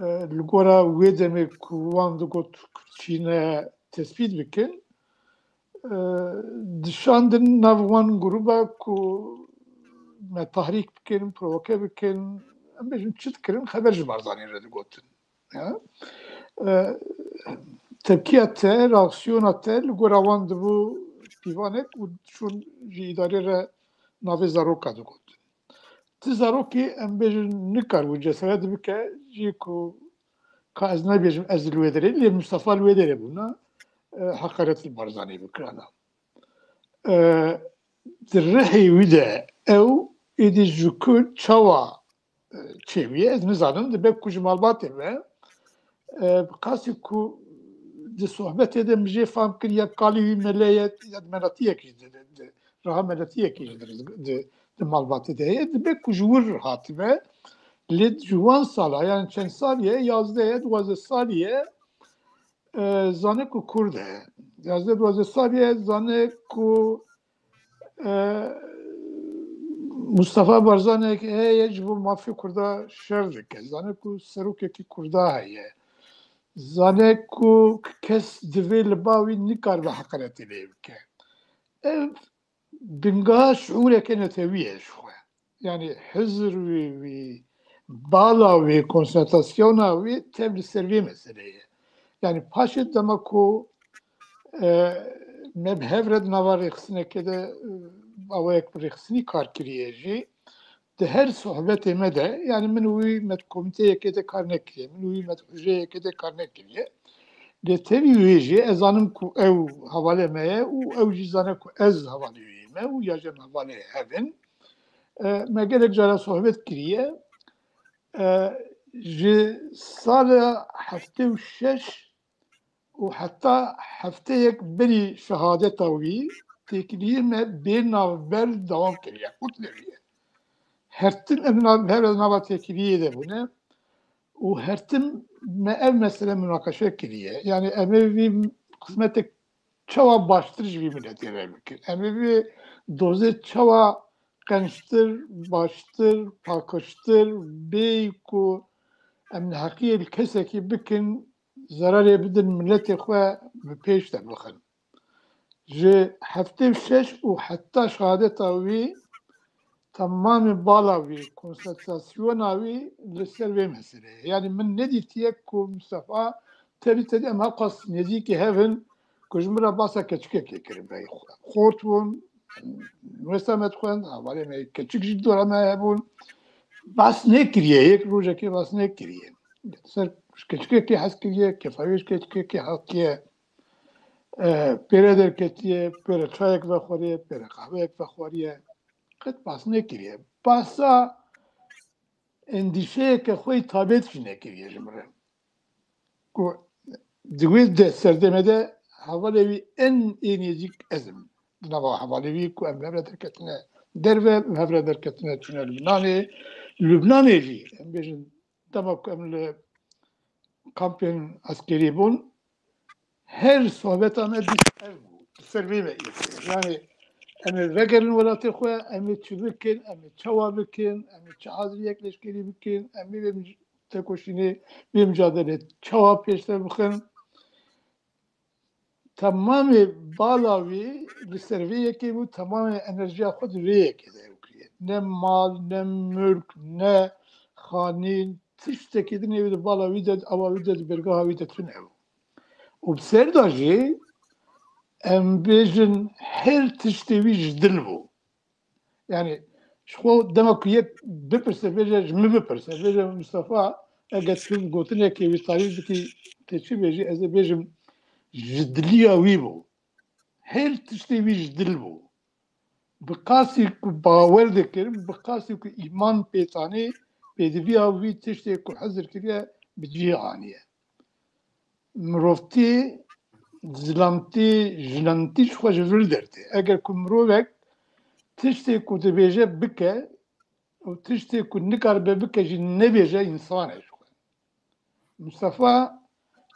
e, li gora wê demê ku wan digot Kurdçî ne tespît bikin, e, dişandin nav wan grûba ku me tahrîk bikin, provoke bikin, em bêjin çi dikirin, xeber ji Barzanî re digotin. Ya. E, tepkiya te, reaksiyona te li gora wan dibû pîvanek û çûn ji îdarê re navê zaroka digot. Ti zarokî, em bêjin, nikaribû cesaret bike, jî ku ka ez nebêjim ez li wê derê, lê Mustafa li wê derê bûna, e, heqaret li Barzanî bikirana. e, di rihê wî de ew êdî ji ku çawa, e, çêbûye, ez nizanim, dibe ku ji malbatê ve, e, bi qasî ku di sohbetê de min jê fam kir ya kalî wî mele ye, ya meletiyekî jî di, di, di, raha meletiyekî jî di, di, di malbatê de heye, dibe ku ji wir hatibe, lê ji wan sala, yani çend salî ye, yazdeh ye, duwazdeh salî ye, e, zane ku Kurd e. Yazdeh duwazdeh salî ye, zane ku, e, Mustafa Barzanî heye ji bo mafê Kurda şer dike. Zane ku serokekî Kurda heye. Zane ku kes divê li ba wî nikaribe heqaretê lê bike. Ev bingeha şiûreke netewî ye ji xwe. Yani hizir wî, wî, bala wî, konsentrasyona wî tev li ser vê meseleyê ye. Yani paşê dema ku, e, me bi hev re di nava rêxistinekê de, e, awayek bi rêxistinî kar kiriye jî, di her sohbetê me de, yani min û wî me di komîteyekê de kar nekiriye, min û wî me di hujeyekê de kar nekiriye. Lê tevî wê jî ez zanim ku ew hevalê me ye û ew jî zane ku ez hevalê wê me û ya jî em hevalê hev in. E, me gelek cara sohbet kiriye. E, ji sala heftê û şeş û heta hefteyek berî şehadeta wî têkiliyê me bê navber dewam kiriye. Qut veriye. Her tim em nav-, her nava têkiliyê de bûne û her tim me ev mesele münakaşe kiriye. Yani em ê vî xizmetek çawa baştir ji vî miletê re bikin. Em ê vê dozê çawa qençtir, baştir, paqijtir, bê ku em neheqiyê li kesekî bikin, zerarê bidin miletê xwe bi pêş de bixin. Ji heftê û şeş û heta şehadeta wî, temamê bala wî, konsentrasyona wî li ser vê meseleyê. Yani min nedîtiye ku Mustafa tevî tevî em hewqas nêzîkî hev in ku ji min re basa keçikekê kiribû. Xort bûn, wesa me dixwend, hevalê me keçik jî dora me hebûn. Bas nekiriye, yek rojekê bas nekiriye. Ser keçikekê hez kiriye, kefa wê ji keçikekê hatiye, e, pê re derketiye, pê re çayek vexwariye, pê re qehweyek vexwariye. Qet bas nekiriye. Basa endîşeyeke xwe yî tabêt jî nekiriye ji min re. Ku di wê de serdemê de hevalê wî en ê nêzîk ez im. Di nava hevalê wî ku em bi hev re derketine derve, bi hev re derketine çûne Lubnanê. Lubnanê jî, em bêjin, dema ku em li kampên eskerî bûn, her sohbeta me dît ev bû. Li ser vê me êt. Yani em ê vegerin welatê xwe, em ê çi bikin, em ê çawa bikin, em ê çi haziriyek leşkerî bikin, em ê vê mic-, tekoşînê, vê micadelê çawa pêştir bixin. Temamê bala wî li ser vê yekê bû, temamê enerjiya xwe di vê yekê de ew kiriye. Ne mal, ne mulk, ne xanîn, tiştekî din ê di bala wî de, di ava wî de, di bergeha wî de tune bû. Û bi ser de jî em bêjin her tiştê wî ji dil bû. Yani ji xwe dema ku yek bipirse, bêje, ji min bipirse, bêje, Mustafa, eger tu gotinekê wî tarîf bikî, tê çi bêjî, ez ê bêjim, ji diliya wî bû. Her tiştê wî ji dil bû. Bi qasî ku bawer dikir, bi qasî ku îman pê tanî, pêdiviya wî tiştê ku hizir kiriye, bi cihê aniye. Mirovtî, zilamtî, jinantî ji xwe ji vir dertê. Eger ku mirovek tiştê ku dibêje bike û tiştê ku nikaribe bike jî nebêje, însan e ji xwe. Mustafa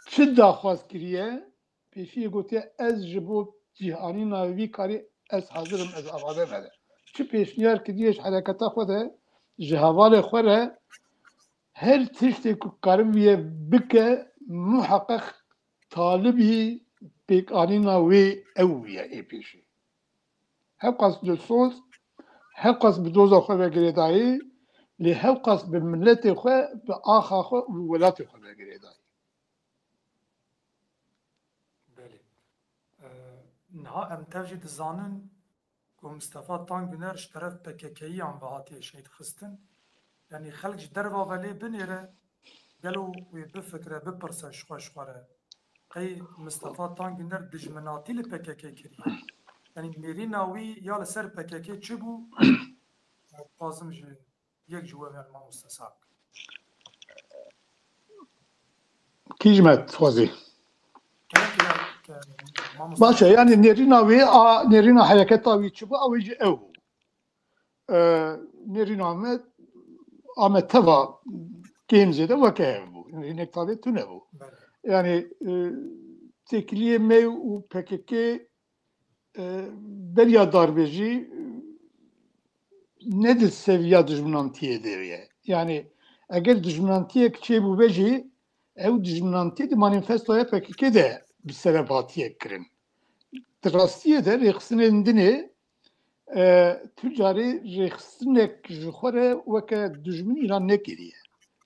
çi daxwaz kiriye, pêşiyê gotiye, ez ji bo cîhanîna vî karî ez hazir im, ez amade me de. Çi pêşniyar kiriye ji hereketa xwe de, ji hevalê xwe re, her tiştê ku karibûye bike, muheqeq talibî pêkanîna wê ew bûye ê pêşî. Hewqas dilsoz, hewqas bi doza xwe ve girêdayî, lê hewqas bi miletê xwe, bi axa xwe û bi welatê xwe ve girêdayî. Belê. E, niha em tev jî dizanin ku Mistefa Tangüner ji teref P K K'yiyan ve hatiye şehîd xistin. Yanî xelk ji derva ve lê binêre, gelo wê bifikire, bipirse ji xwe, ji xwe re, qey Mistefa Tangüner dijminatî li P K K kiriye? Yanî nêrîna wî ya li ser P K K çi bû? Dixwazim ji yek ji we, yanî mamoste Sak. Kî ji me dixwazî? Gerek ya, ke, mamoste. Baş e, yanî nêrîna wî, a, nêrîna hereketa wî çi bû, ew jî ew bû. E, nêrîna me, a me teva kêm zêde weke hev bû. Yanî hinek tavê tune bû. Belê. Yanî, e, têkiliyê me û P K K, e, beriya darbê jî, e, ne di seviya dijminantiyê de ye. Yanî eger dijminantiyek çêbûbe jî, ew dijminantî di manîfestoya P K K de bi sebeb hatiye kirin. Di rastiyê de rêxistinên dinê, e, tu carî rêxistinek ji xwe re weke dijmin îlan nekiriye.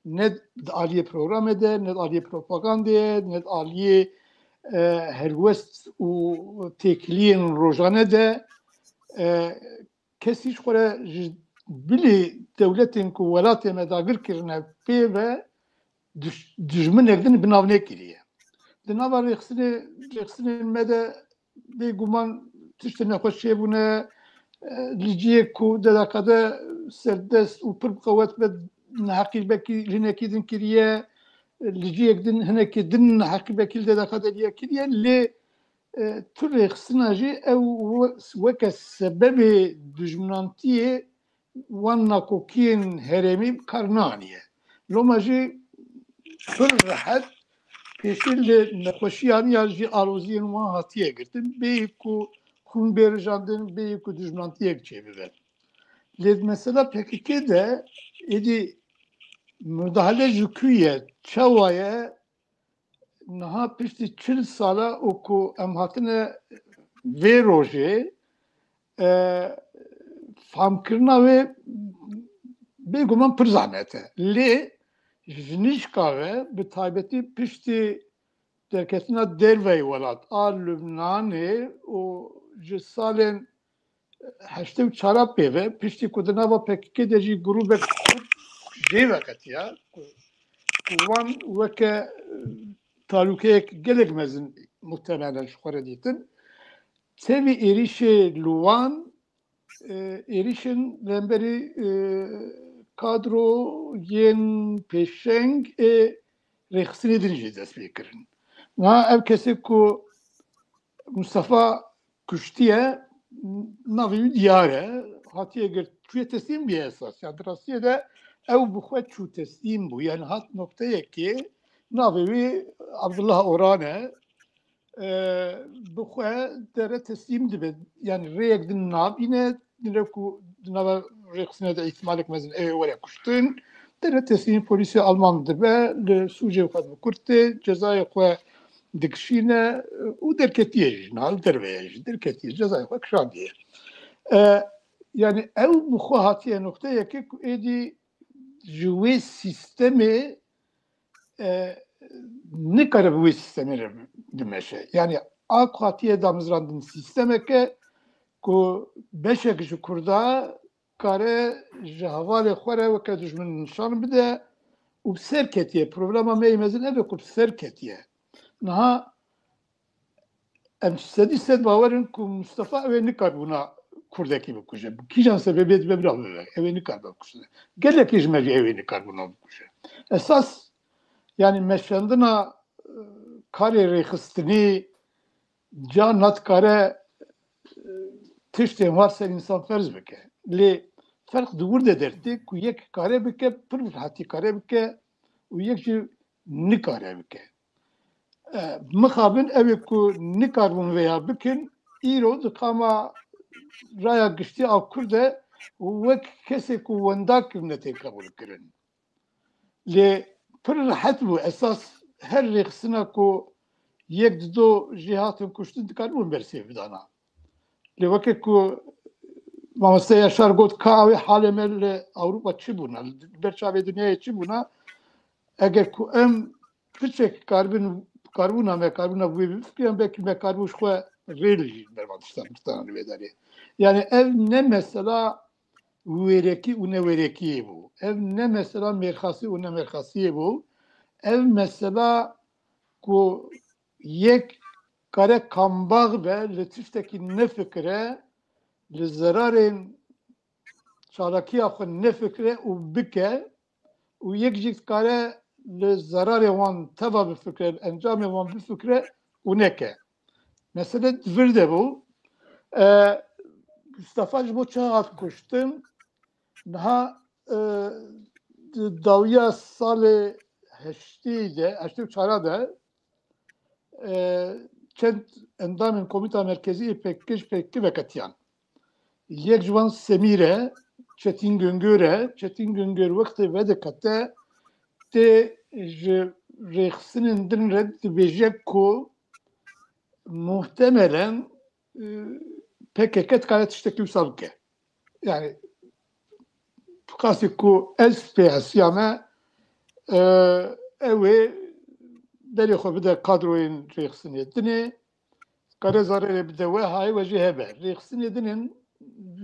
Ne di aliyê programê de, ne di aliyê propagandê ye, ne di aliyê, e, helwest û têkiliyên rojane de, e, kesî ji xwe re ji bilî dewletên ku welatê me dagir kirine pê ve dij-, dijminek din bi nav nekiriye. Di nava rêxistinê, rêxistinên me de bêguman tiştên nexweş çêbûne, e, li cihê ku D D K de serdest û pir bi qewet be neheqîbekî hinekî din kiriye, li cihek din hinekî din neheqîbekî li D D K de liye kiriye, lê, e, tu rêxistina jî ew we-, weke sebebê dijminantiyê wan nakokiyên herêmî bi kar naniye. Loma jî pir rehet pêşî li nexweşiyan ya jî aloziyên wan hatiye girtin, bêyî ku xûn bê rijandin, bêyî ku dijminantiyek çêbibe. Lê di mesela P K K de êdî mudahale ji ku ye, çawa ye, niha piştî çil sala û ku em hatine vê rojê, e, famkirina wê bêguman pir zehmet e. Lê ji nişka ve bi taybetî piştî derketina derveyî welat a Lubnanê û ji salên heştê û çar pê ve, piştî ku di nava P K K de jî grûbek Kurd jê veketiya, ku, ku wan weke, e, talûkeyek gelek mezin muhtemelen ji xwe re dîtin. Tevî êrîşê li wan, e, êrîşên li hemberî, e, kadroyên pêşeng ê rêxistinê din jî dest pê kirin. Niha ev kesê ku Mustafa kuştiye, navê wî diyar e, hatiye girt, çûye teslîm bûye esas. Ya di rastiyê de ew bi xwe çû teslîm bû. Yani hat nokteyekê navê wî Abdullah Oran e. E, bi xwe dere teslîm dibe. Yani rêyek din nabîne, dire ku di nava rêxistinê de îhtimalek mezin ew ê were kuştin. Dere teslîm polîsê Alman dibe, li sûcê xwe dikurte, cezayê xwe dikişîne û derketiye jî, niha li derve ye jî, derketiye, cezayê xwe kişandiye. E, yani ew bi xwe hatiye nokteyekê ku êdî ji wê sîstemê, e, nikare bi wê sîstemê re bimeşe. Yani a ku hatiye damizrandin sîstemeke ku beşek ji Kurda kare ji hevalê xwe re weke dijmin nîşan bide û bi ser ketiye. Problema me yê mezin ev e ku bi ser ketiye. Niha em sedî sed bawer in ku Mustafa ew ê nikarbûna Kurdekî bikuje. Bi kîjan sebebê dibe bila bibe. Ew ê nikaribe bikuje. Gelekî ji me jî ew ê nikarbûna bikuje. Esas, yani meşandina, e, karê rêxistinî, carna dikare, e, tiştên war ser însan ferz bike. Lê ferq di wir de dertê ku yek kare bike, pir rehetî kare bike û yek jî nikare bike. E, mixabin ew ê ku nikarbûn vêya bikin, îro di qama raya giştî a Kurd de wek kesê ku wenda kirine tê qebûl kirin. Lê pir rehet bû. Esas her rêxistina ku yek dido jê hatin kuştin dikaribûn bersê bidana. Lê weke ku mamoste Yaşar got, ka ew ê halê me li Ewropa çi bûna, li ber çavê dinyayê çi bûna, eger ku em piçek karibin, karibûna me, karibûna wê bifikirin, belkî me karibû ji xwe rê li jî bervan tiştan, tiştan li vê derê. Yani ev ne mesela wêrekî û newêrekiyê bû. Ev ne mesela mêrxasî û nemêrxasiyê bû. Ev mesela ku yek kare kambax be, li tiştekî nefikire, li zerarên çalakiya xwe nefikire û bike, û yek jî dikare li zerarê wan teva bifikire, li encamê wan bifikire û neke. Mesele di vir de bû. E, Mustafa ji bo çi hat kuştin? Niha, e, di dawiya salê heştê de, heştê û çara de, e, çend endamên Komîta Merkezî yê P K K ji P K K veketiyan. Yek ji wan Semîr e, Çetin Güngör e. Çetin Güngör wextê vedikete, tê ji rêxistinên din re dibêje ku muhtemelen, e, P K K dikare tiştekî wisa bike. Yani, qasî ku ez pê hesiyame, e, ew ê berê xwe bide kadroyên rêxistinê dinê, kare zarerê bide we, hayê we jî hebe. Rêxistinê dinên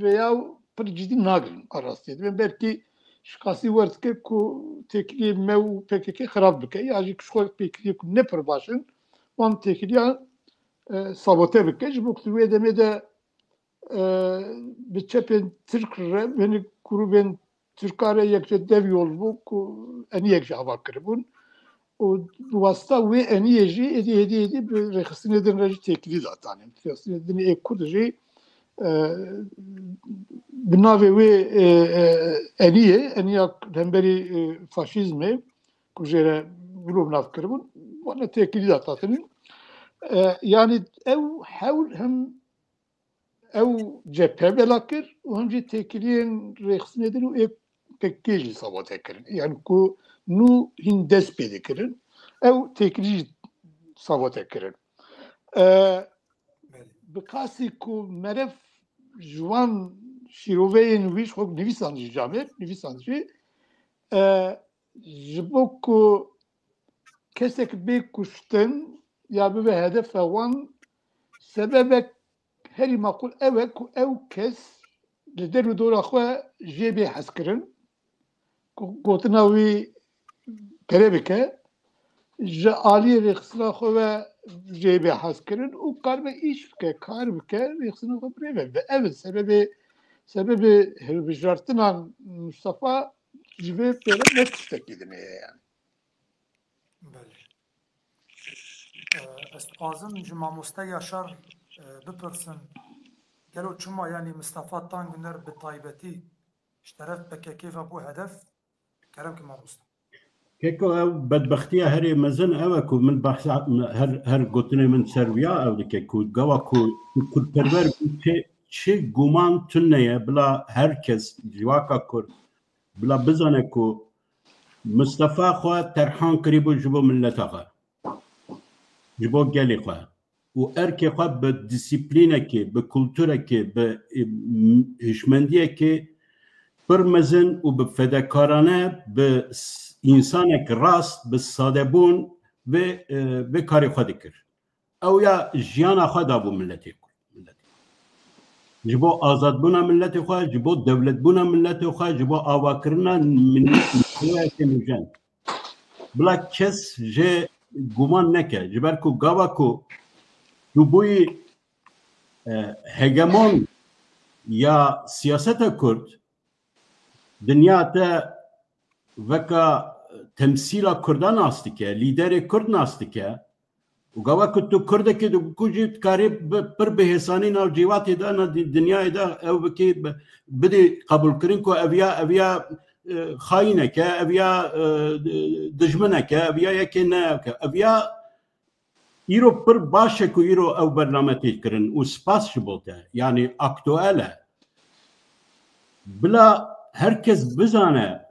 vêya pir cidî nagirin a rastiyê. Dibên belkî ji qasî werdike ku têkiliyê me û P K K xirab bike. Ya jî ku ji xwe têkiliyê ku ne pir baş in, wan têkiliya, e, sabote bike. Ji bo ku di wê demê de, e, bi çepên Tirk re, hinek grûbên Tirka re yek ji dev yol bû ku eniyek ji ava kiribûn. Û bi wasta wê eniyê jî êdî, êdî, êdî bi rêxistinê din re jî têkilî datanîn. Rêxistinê din ê Kurd jî, e, bi navê wê, e, e, eniyê, eniya hemberî, e, faşîzmê ku jê re mirov nav kiribûn, wana têkilî datatin. E, yanî ew hewl hem ew cephe bela kir û hem jî têkiliyên rêxistinê din û ê P K K jî sabote kirin. Yani ku nû hîn dest pê dikirin, ew têkilî jî sabote kirin. E, Belê. Bi qasî ku meriv ji wan şîroveyên wî ji xwe nivîsandî jî camêr, nivîsandî jî, e, ji bo ku kesek bê kuştin ya bibe hedefa wan, sebebek herî maqûl ew e ku ew kes li der û dora xwe jê bê hezkirin, ku gotina wî pere bike, ji aliyê rêxistina xwe ve jê bê hezkirin û karibe îş bike, kar bike, rêxistina xwe birêve bibe. Ev in sebebê, sebebê hilbijartina Mustafa ji vê pêre ne tiştekî din e yani. Belê. Ee, ez dixwazim ji mamoste Yaşar, e, bipirsim. Gelo çima, yanî, Mistefa Tanguner bi taybetî ji teref P K K ve bû hedef? Kerem ki mamoste. Keko, ew bedbextiya herê mezin ew e ku min behsa, her, her gotinê min ser wiya ew dike ku gava ku kurdperwer bû, çi, çi guman tune ye, bila her kes, civaka kurd, bila bizane ku Mistefa xwe terhan kirîbû ji bo mileta xwe, ji bo gelê xwe û erkê xwe bi disiplînekê, bi kulturekê, bi, e, m-, hişmendiyekê pir mezin û bi fedekarane, bi s-, însanek rast, bi sadebûn vê, e, vê karê xwe dikir. Ew ya jiyana xwe dabû miletê xwe. Ji bo azadbûna miletê xwe, ji bo dewletbûna miletê xwe, ji bo avakirina min-, miletê nûjen. Bila kes jê guman neke. Ji ber ku gava ku tu bûyî, e, hegemon ya siyaseta Kurd, dinya te veka temsîla Kurda nas dike, lîderê Kurd nas dike. Û gava ku tu Kurdekî dibû ku jî dikarî bi, pir bi hêsanî nav cîvatê de, na di-, dinyayê de ew bikî, bi-, bidî qebûlkirin ku ev ya, ev ya, e, xayînek e, ev ya, e, dijminek e, ev ya yekê ne ke. Ev ya îro pir baş e ku îro ew bername tê kirin û spas ji bo te. Yanî aktuel e. Bila her kes bizane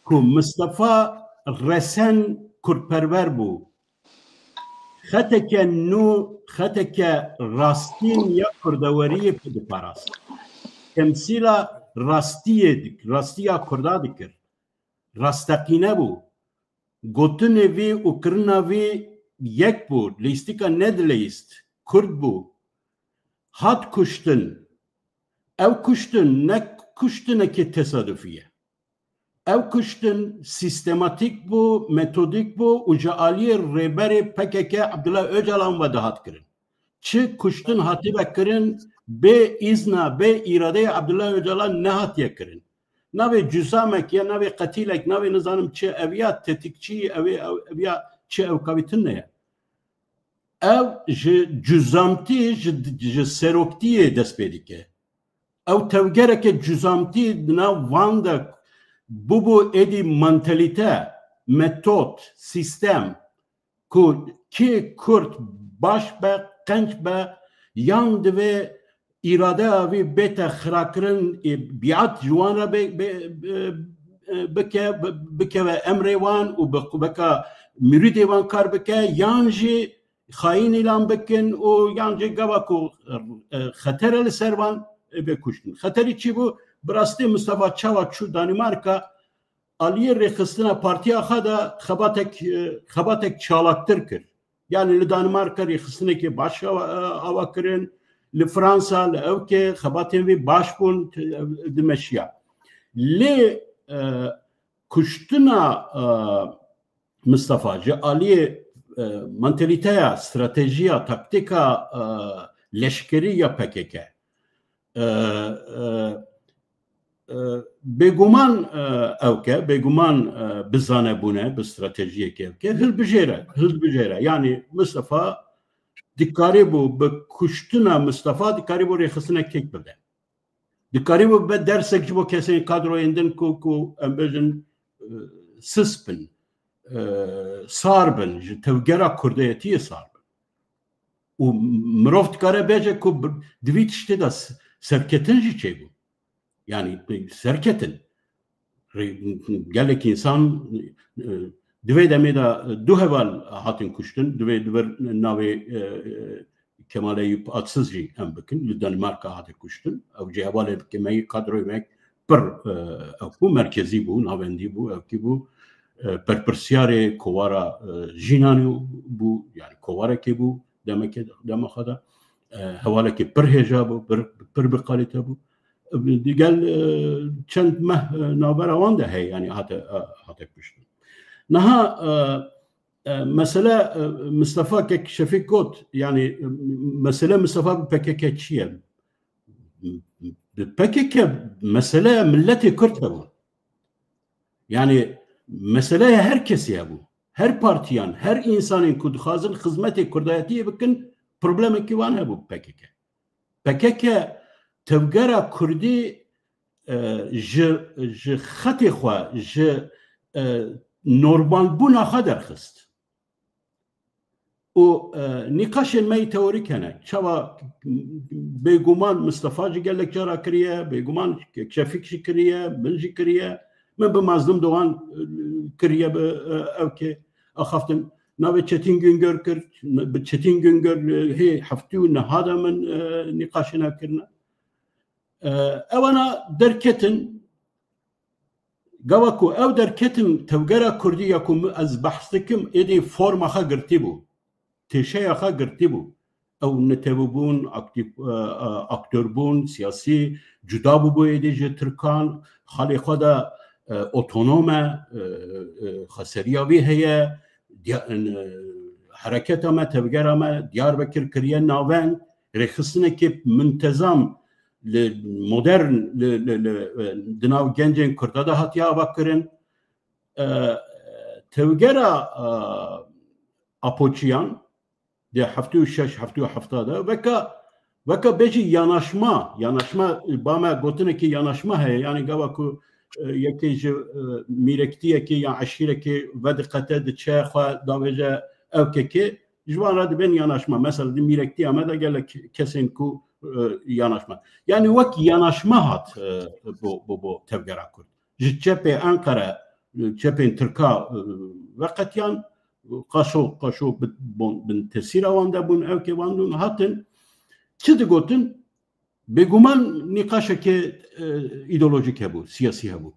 ku Mistefa resen kurdperwer bû. Xeteke nû, xeteke rastîn ya kurdeweriyê pê diparast. Temsîla rastiyê dik-, rastiya Kurda dikir. Rasteqîne bû. Gotinê vî û kirina vî yek bû. Lîstika nedileyîst. Kurd bû. Hat kuştin. Ew kuştin ne kuştinekê tesadufî ye. Ev kuştin sîstematîk bû, metodîk bû û ji aliyê rêberê P K K Abdullah Ocalan ve dihat kirin. Çi kuştin hatibe kirin, bê îzna, bê îradeyê Abdullah Ocalan nehatiye kirin. Navê cüzamek ya, navê qetîlek, navê nizanim çi, ev ya tetikçî, ev, ev, ev ya çi, ew kavîtin ne ye. Ev ji cüzamtî, ji, ji seroktiyê dest pê dike. Ew tevgereke cüzamtî di nav van de bûbû êdî mantalîte, metod, sîstem, ku kê Kurd baş be, qenc be, yan divê îradeya vî bête xirakirin, ê, biat ji wan re bê, bê, bê, bike, bi-, bikeve emrê wan û bi qubeka mirîdê wan kar bike, yan jî xayîn îlan bikin û yan jî gava ku, e, xetere li ser wan, e, bê kuştin. Xeterî çi bû? Bi rastî Mistefa çawa çû Danîmarka, aliyê rêxistina partiya xwe de xebatek, e, xebatek çalaktir kir. Yani li Danîmarka rêxistinekê baş ava, ava kirin, li Fransa, li ewkê xebatên vî baş bûn, t-, dimeşiya. Lê, e, kuştina, e, Mistefa ji aliyê, e, mantalîteya, stratejiya, taktîka, e, leşkerî ya P K K. E, e, e, bêguman, e, ewke, bêguman, e, bi zanebûne, bi stratejiyekê ewke, hilbijêre, hilbijêre. Yani Mistefa dikarîbû bi kuştina Mistefa dikarîbû rêxistinek têk bide. Dikarîbû bibe dersek ji bo kesên kadroyên din ku, ku em bêjin, e, sis bin, e, sar bin, ji tevgera kurdayetiyê sar bin. Û mirov dikare bêje ku bi-, di vî tiştê de s-, serketin jî çêbû. Yani, serketin. Rê-, gelek însan, e, di vê demê de du heval hatin kuştin, di vê, di vir navê, e, e, Kemal Eyüp Atsız jî em bikin, li Danimarka hate kuştin. Ew jî hevalê me yî, kadroyê me pir, e, ew bû, merkezî bû, navendî bû, ewkî bû. E, berpirsiyarê kovara, e, Jînanî bû, yani kovarekê bû, demekê, dema xwe de. E, hevalekê pir hêja bû, pir, pir bi kalîte bû. E, digel, e, çend meh, e, navbera wan de heye, yani hate, e, hate kuştin. Niha, e, E, mesele, e, Mistefa Kek Şefîk got, yani, e, mesele Mistefa bi P K K çi ye? Bi P K K meseleya milletê Kurd hebû. Yani, meseleya her kesî hebû. Her partiyan, her însanên ku dixwazin xizmetê kurdayetiyê bikin, problemekî wan hebû bi P K K. P K K tevgera Kurdî, e, ji, ji xetê xwe, ji, e, normalbûna xwe derxist. Û, e, nîqaşên me yî teorîk hene. Çawa bêguman Mistefa jî gelek cara kiriye, bêguman Şefîk jî kiriye, min jî kiriye. Min bi Mazlûm Doğan, e, kiriye, bi, e, ewkê axaftin. Navê Çetin Güngör kir, bi Çetin Güngör, e, hê heftê û neha de min, e, nîqaşên ew kirine. E, ewana derketin, gava ku ew derketin tevgera Kurdî ya ku mi-, ez behs dikim, êdî forma xwe girtî bû. Têşeya xwe girtî bû. Ew netewî bûn, aktîf, e, e, aktor bûn, siyasî, cuda bûbû êdî ji Tirkan, xalê xwe de, e, otonom e, e, e, xweseriya wî heye, diya-, e, hereketa me, tevgera me, Diyarbekir kiriye navend, rêxistinekê muntezam li modern, li, li, li, e, di nav gencên Kurda de hatiye avakirin. E, tevgera, e, Apoçiyan, di heftê û şeş, heftê û heft de, weka, weka bêjî yanaşma, yanaşma, ba me gotinekî yanaşma heye, yani gava ku, e, yekê ji, e, mîrektiyekê ya eşîrekê vediqete diçe xwe davêje ewkekê, ji wan re dibên yanaşma. Mesela di mîrektiya me de gelek kesên ku, e, yanaşma. Yani wek yanaşma hat, e, bo, bo, bo tevgera Kurd. Ji çepê Enqere, çepên Tirka, e, veqetiyan, qaşo, qaşo bi-, bon-, bin tesîra wan de bûn, ewkê wan dûn hatin. Çi digotin? Bêguman nîqaşeke, e, îdeolojîk hebû, siyasî hebû.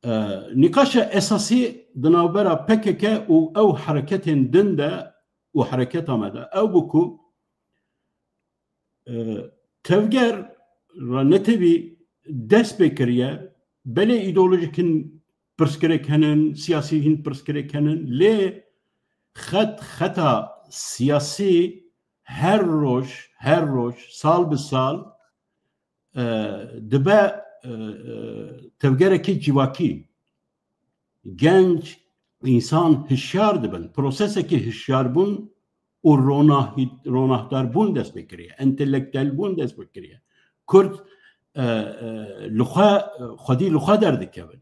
E, nîqaşa esasî di navbera P K K û ew hereketên din de û hereketa me de ew bû ku, e, tevger re netewî dest pê kiriye, Belê îdeolojik hin pirsgirêk henin, siyasî hin pirsgirêk henin, lê xet, xeta siyasî her roj, her roj, sal bi sal, e, dibe, e, e, tevgerekî civakî. Genç, însan hişyar dibin. Prosesekî hişyarbûn û ronahî-, ronahdarbûn dest pê kiriye. Entelektuelbûn dest pê kiriye. Kurd, e, e, li xwe, xwedî li xwe derdikevin.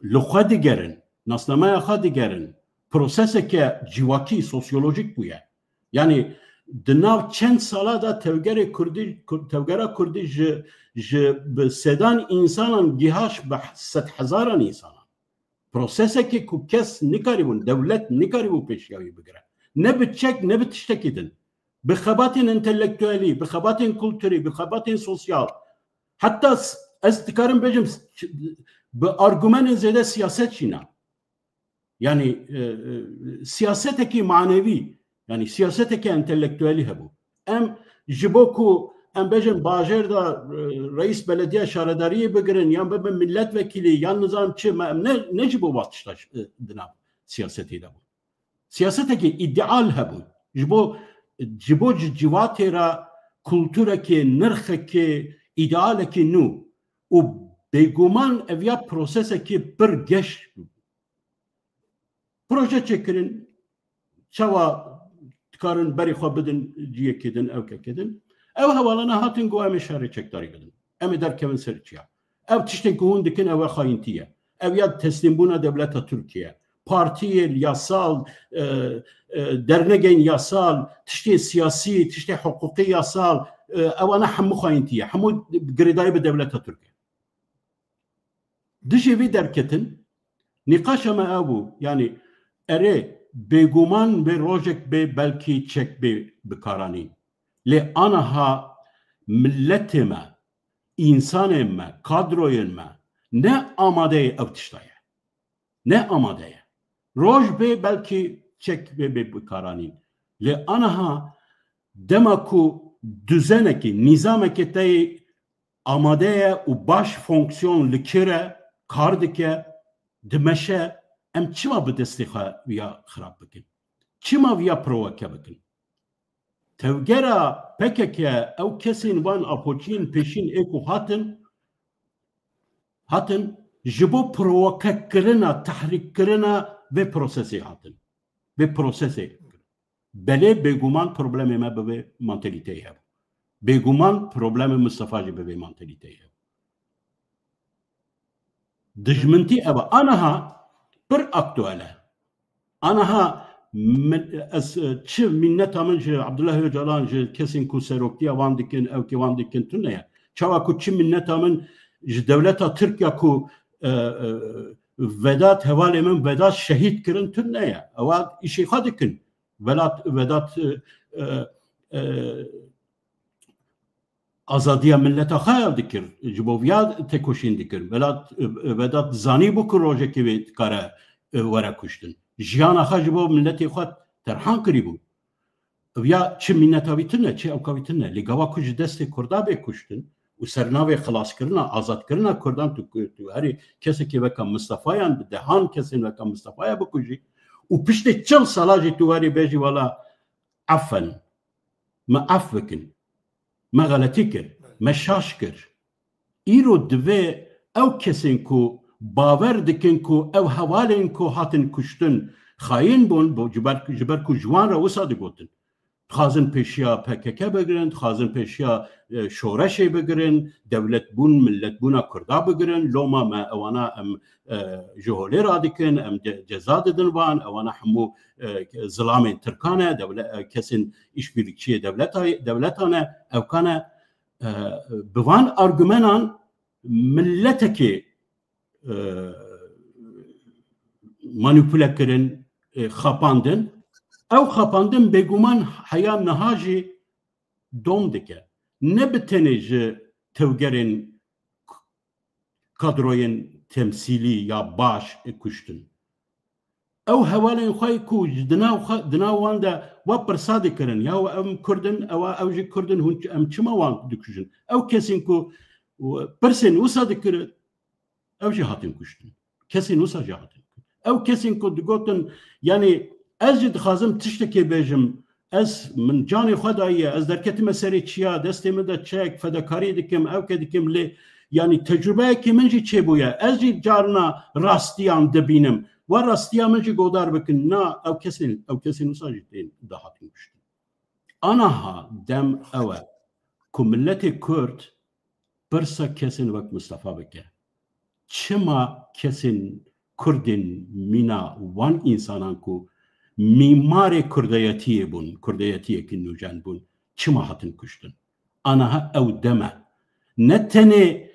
Li xwe digerin. Nasnameya xwe digerin. Proseseke civakî, sosyolojik bûye. Yani di nav çend sala de tevgerê Kurdî, Kur-, tevgera Kurdî ji, ji bi sedan insanan gihaş bi sed hezaran insanan. Prosesekê ku kes nikarîbûn, dewlet nikarîbû pêşiya wî bigire. Ne bi çek, ne bi tiştekî din. Bi xebatên entelektuelî, bi xebatên kulturî, bi xebatên sosyal. Heta s-, ez dikarim bêjim, s-, bi argumenên zêde siyaset jî ne. Yani, e, e, siyasetekî manevî, yani siyasetekî entelektuelî hebû. Em ji bo ku em bêjin bajêr de, e, reîs belediye şaredariyê bigirin, yan bibin milletvekilî, yan nizam çi, me, em ne, ne ji bo vat tişta, e, di nav siyasetê de bû. Siyasetekî îdeal hebû. Ji bo, ji bo ci-, civatê re kulturekê, nirxekê, îdealekî nû. Û bêguman ev ya prosesekî pir geş bû. Proje çêkirin, çawa dikarin berê xwe bidin ciyekê din, ewkekê din. Ew hevalana hatin got, em ê şerê çekdarî bidin. Em ê derkevin ser çiya. Ev tiştên ku hûn dikin, ew e xayîntî ye. Ev ya teslîmbûna dewleta Tirkiye. Partiyên yasal, e, e, dernegên yasal, tiştên siyasî, tiştên hiqûqî yasal, e, ewana hemû xayîntî ye. Hemû girêdayî bi dewleta Tirkiye. Dijî vî derketin, nîqaşa me ew bû, yanî erê, bêguman bê rojek bê belkî çek bê bikaranîn. Lê anaha milletê me, însanên me, kadroyên me ne amade ye ew tişta ye. Ne amade ye. Roj bê belkî çek bê bê bikaranîn. Lê anaha dema ku duzenekî, nîzamekê te yê amade ye û baş fonksiyon li kir e, kar dike, dimeşe, em çima bi destê xwe viya xirab bikin? Çima viya provoke bikin? Tevgera P K K, ew kesên van apoçiyên pêşîn ê ku hatin, hatin ji bo provokekirina, tehrîkkirina vê prosesê hatin. Vê prosesê. Belê bêguman problemê me bi vê mantelîteyê hebû. Bêguman problemê Mistefa jî bi vê mantelîteyê hebû. Dijmintî ev e. Anaha pir aktuel e. Anaha min, ez, e, çi minneta min ji Abdullah Ocalan, ji kesên ku seroktiya wan dikin, ewkê wan dikin, tune ye. Çawa ku çi minneta min ji dewleta Tirkiye ku, e, e, Vedat, hevalê min Vedat şehîd kirin, tune ye. Ewa îşê xwe dikin. Velat, Vedat, e, e, e, azadiya milleta xwe ya dikir, ji bo viya têkoşîn dikir. Vedat, Vedat zanîbû ku rojekê wê dikare, e, were kuştin. Jiyana xwe ji bo milletê xwe terhan kirîbû. Viya çi mîneta wî tune, çi ewka wî tune. Lê gava ku ji destê Kurda bê kuştin û sernavê xilaskirina, azadkirina Kurdan tu, tu herî kesekê weka Mistefayan, bi dehan kesên weka Mistefaya bikujî û piştê çil sala jî tu werî bêjî wela efen, me ef bikin. Me xeletî kir. Me şaş kir. Îro divê ew kesên ku bawer dikin ku ew hevalên ku hatin kuştin xayîn bûn, bo, ji ber, ji ber ku ji wan re wisa digotin. Dixwazin pêşiya P K K bigirin, dixwazin pêşiya, e, şoreşê bigirin, dewletbûn, milletbûna Kurda bigirin. Loma me ewana em, e, ji holê radikin, em ce-, ceza didin van, ewana hemû e, zilamên Tirkan e, dewle-, e, kesên îşbîrlikçiyê dewleta-, dewletan e, ewkan e, e, bi van argumenan milletekê, e, manîpule kirin, e, xapandin. Ew xapandin bêguman heya niha jî dom dike. Ne bi tenê ji tevgerên kadroyên temsîlî ya baş ê kuştin. Ew hevalên xwe ku ji di nav xwe, di nav wan de we pirsa dikirin, ya we em Kurd in, ewa ew jî Kurd in, hûn çi-, em çima wan dikujin? Ew kesên ku pirsên wisa dikirin, Ew jî hatin kuştin. Kesên wisa jî hatin. Ew kesên ku digotin, yanî ez jî dixwazim tiştekê bêjim, ez, min canê xwe dayiye, ez derketime serê çiya, destê min de çek, fedakarî dikim, ew ke dikim lê, yanî tecrubeyekê min jî çêbûye. Ez jî carna rastiyan dibînim. Wa rastiya min jî godar bikin. Na, ew kesên, ew kesên wisa jî tên dahatin kuştin. Anaha dem ew e ku miletê Kurd pirsa kesên wek Mistefa bike. Çima kesên Kurdên mîna wan însanan ku mîmarê Kurdeyetiyê bûn, Kurdeyetiyekî nûjen bûn, çima hatin kuştin? Anaha ew dem e. Ne tenê,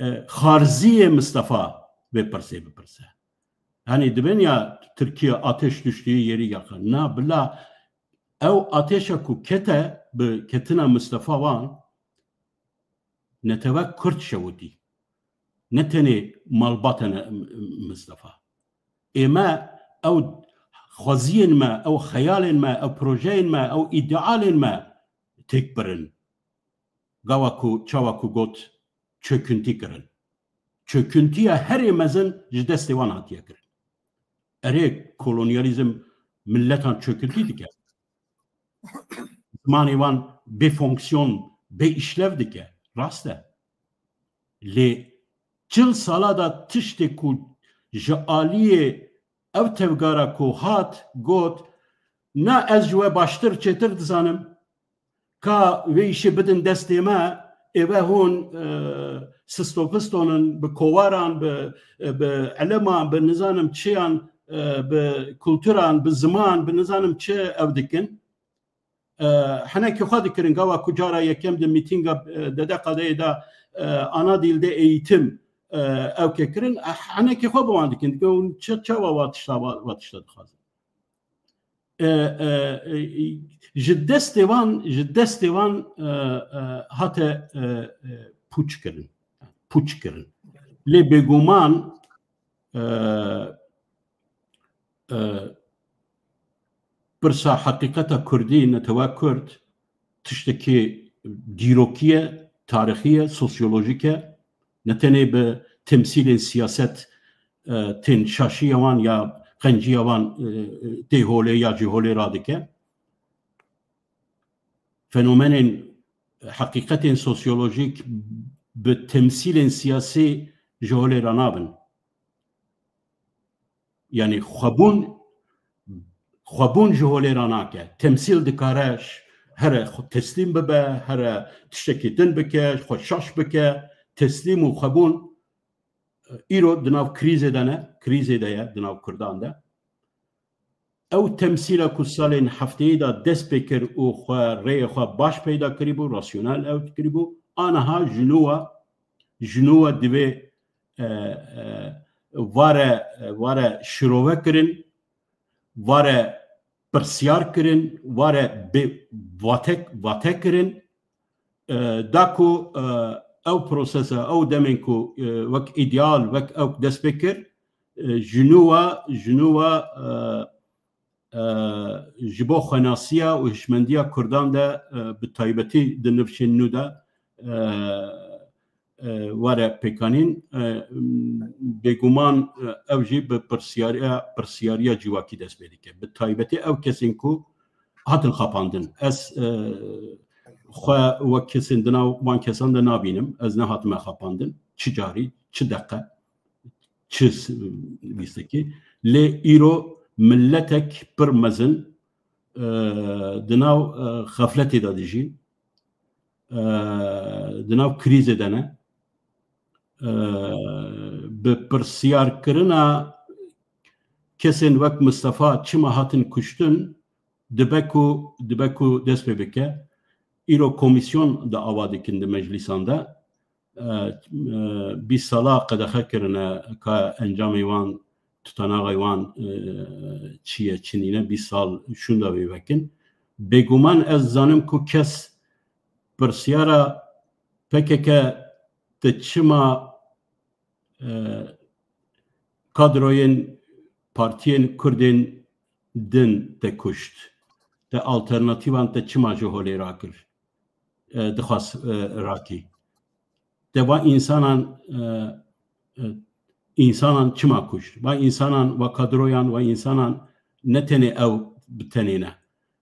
e, xarziyê Mistefa vê pirsê bipirse. Hani dibên ya Tirkiye ateş düştüğü yeri yakar. Na bila ew ateşa ku kete bi ketina Mistefa wan netewe Kurd şewitî. Ne tenê malbata ne, M-, M-, Mistefa. Ê me ew xweziyên me, ew xeyalên me, ew projeyên me, ew îdealên me têk birin. Gawa ku, çawa ku got, çöküntî kirin. Çöküntiya herê mezin ji destê wan hatiye kirin. Erê, kolonyalîzm miletan çöküntî dike. Zimanê wan bê fonksiyon, bê işlev dike. Rast e. Lê çil sala da tiştê ku ji aliyê ev tevgara ku hat, got, na ez ji we baştir, çêtir dizanim, ka vê îşê bidin destê me, ê ve hûn, e, sistofistonin, bi kowaran, bi, e, bi eleman, bi nizanim çiyan, e, bi kulturan, bi ziman, bi nizanim çi ew dikin. E, henekê xwe dikirin, gawa ku cara yekem di mîtînga, e, D D K D'yê de, e, ana dilde eğitim, e, ew ke kirin, e, henekê xwe bi wan dikin. Dikin hûn çi, çawa wa tişta, wa, wa tişta dixwazin. E, e, e, ji destê wan, ji destê wan, e, e, hate, e, e, pûç kirin. Pûç kirin. Lê bêguman, e, e, pirsa heqîqeta Kurdî, netewa Kurd, tiştekî dîrokî ye, tarîxî ye, sosyolojîk e. Ne tenê bi temsîlên siyaset, e, tên şaşiya wan ya qenciya wan, e, e, tê holê ya ji holê radike. Fenomenên heqîqetên sosyolojîk bi temsîlên siyasî ji holê ranabin. Yanî xwebûn, xwebûn ji holê ranake. Temsîl dikare ş-, here xwe teslîm bibe, here tiştekî din bike, xwe şaş bike, teslîm û xwebûn. Îro di nav krîzê de ne, krîzê de ye, di nav Kurdan de. Ew temsîla ku salên hefteyê de dest pê kir û xwe rêyê xwe baş peyda kirîbû, rasyonel ew kirîbû, aniha ji nû wa, ji nû wa divê, e, e, ware, ware şirove kirin, ware pirsyar kirin, ware bê vate, vate kirin. E, da ku, e, ew prosesa, ew demên ku, e, wek îdeal, wek ew dest pê kir, e, ji nû wa, ji nû wa, e, e, ji bo xwenasiya û hişmendiya Kurdan de, e, bi taybetî di nifşên nû de, e, e, were pêkanîn, e, bêguman, e, ew jî bi pirsiyariya, pirsiyariya civakî dest pê dike. Bi taybetî ew kesên ku hatin xapandin. Ez, e, xwe wek kesên di nav wan kesan de nabînim. Ez nehatime xapandin. Çi carî, çi deqe, çi s-, lîstekî. Lê îro miletek pir mezin, e, di nav, e, xefletê de dijîn. E, di nav krîzê de ne. E, bi pirsiyarkirina kesên wek Mistefa çima hatin kuştin, dibe ku, dibe ku dest pê bike. Îro komîsyon de ava dikin di meclîsan de. E, e, bîst sala qedexe kirine, ka encamê wan, tutanaxê wan, e, çi ye, çi nîne, bîst sal şûnda vê vekin. Bêguman ez zanim ku kes pirsiyara P K K te çima, e, kadroyên partiyên Kurdên din te kuşt? Te alternatîvan te çima ji holê rakir? E, dixwast, e, rakî. Te va însanan, e, e, Însanan çima kuşt? Va însanan, va kadroyan, va însanan ne tenê ew bi tenê ne.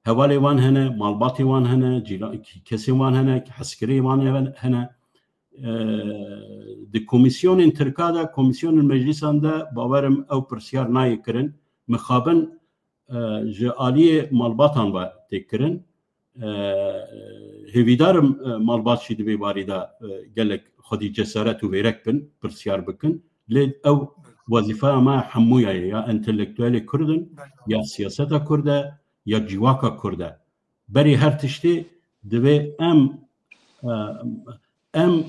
Hevalê wan hene, malbatê wan hene, cîra-, kesên wan hene, heskirê wan hene. Ee, di komîsyonên Tirka de, komîsyonên meclîsan de bawerim ew pirsyar nayê kirin. Mixabin, e, ji aliyê malbatan ve tê kirin. E, hêvîdar im, e, malbat jî di vê barî de, e, gelek xwedî cesaret û vêrek bin, pirsyar bikin. Lê ew wezîfeya me hemûya ye, ya entelektuelê Kurd in, ya siyaseta Kurd e, ya civaka Kurd e. Berî her tiştî divê em, e, em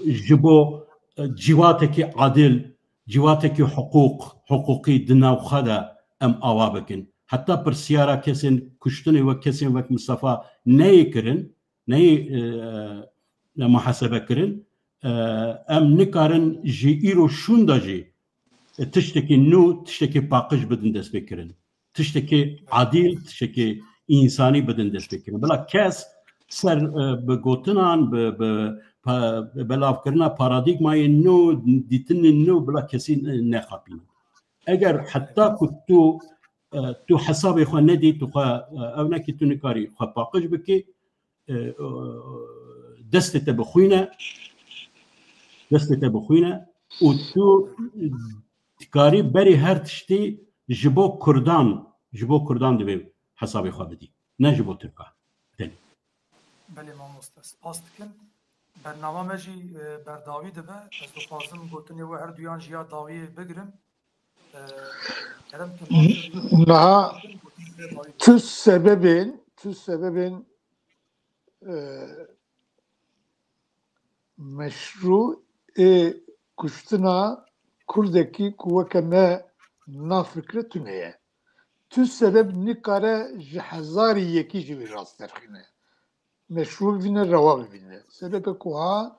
ji bo, e, cîvatekî adil, cîvatekî hiqûq, hiqûqî di nav xwe de em ava bikin. Heta pirsyara kesên kuştinê wek kesên wek Mistefa neyê kirin, neyê, e, e, muhasebe kirin, e, em nikarin ji îro şûnda jî, e, tiştekî nû, tiştekî paqij bidin destpêkirin. Tiştekî adîl, tiştekî însanî bidin destpêkirin. Bila kes ser, e, bi gotinan, bi, bi pa-, belavkirina paradîgmayên nû, dîtinên nû, bila kesî ne-, nexapînin. Eger heta ku tu, e, tu hesabê xwe nedî, tu xwe, e, ew nekî, tu nikarî xwe paqij bikî, e, e, destê te bi xwîn e, destê te bi xwîn e û tu dikarî berî her tiştî ji bo Kurdan, ji bo Kurdan divê hesabê xwe bidî, ne ji bo Tirkan. Tenê. Belê mamoste, spas dikim. Bernama me jî, e, berdawî dibe. Ez dixwazim gotinê we her duyan jî ya dawiyê bigirim. E, kerem ke Niha gotinê dawî tu sebebên, tu sebebên, e, meşrû ê kuştina Kurdekî ku weke me nafikre tune ye. Tu sebeb nikare ji hezarî yekî jî wî rast derxîne. Meşrû bibîne, rewa bibîne. Sebebe ku ha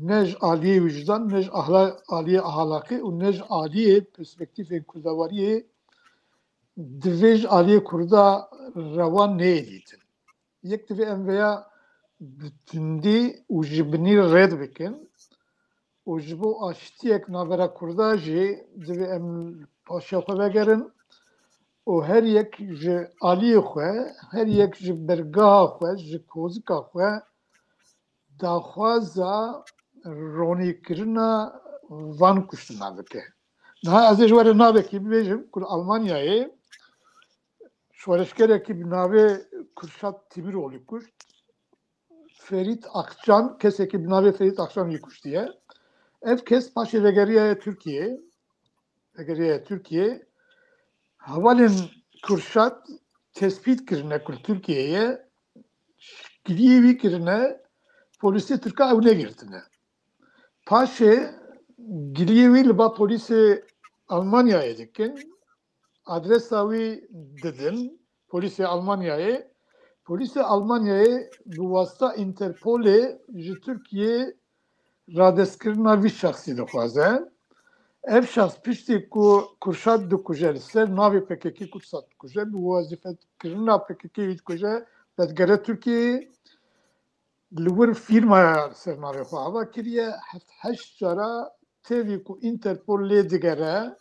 ne ji aliyê wijdan, ne ji ahla-, aliyê ahlakê û ne ji aliyê perspektîfên kurdewariyê divê ji aliyê kurda rewa neyê dîtin. Yek divê em vêya bi tundî û ji binî red bikin û ji bo aştiyek navbera Kurda jî divê em li paşiya xwe vegerin û her yek ji aliyê xwe, her yek ji bergeha xwe, ji kozika xwe daxwaza ronîkirina van kuştina bike. Niha ez ê ji we re navekî bibêjim ku li Almanyayê şoreşgerekî bi navê Kürşat Timiroğlu kuşt. Ferît Akçan, kesekî bi navê Ferît Akçan jî kuştiye. Ev kes paşê vegeriyaye Tirkiyeyê. Vegeriyaye Tirkiyeyê. Hevalên Kürşat tespît kirine ku li Tirkiyeyê ye. Giliyê wî kirine, polîsê Tirka ew negirtine. Paşê giliyê wî li ba polîsê Almanyayê dikin. Adresa wî didin polîsê Almanyayê. Polîsê Almanyayê bi wasta Interpolê ji Tirkiyê radestkirina vî şexsî dixwaze. Ev şexs piştî ku Kürşat dikuje, li ser navê P K K Kürşat dikuje, bi wezîfekirina P K K wî dikuje, vedigere Tirkiyeyê. Li wir fîrmaya li ser navê xwe ava kiriye, heft heşt cara tevî ku Interpol lê digere,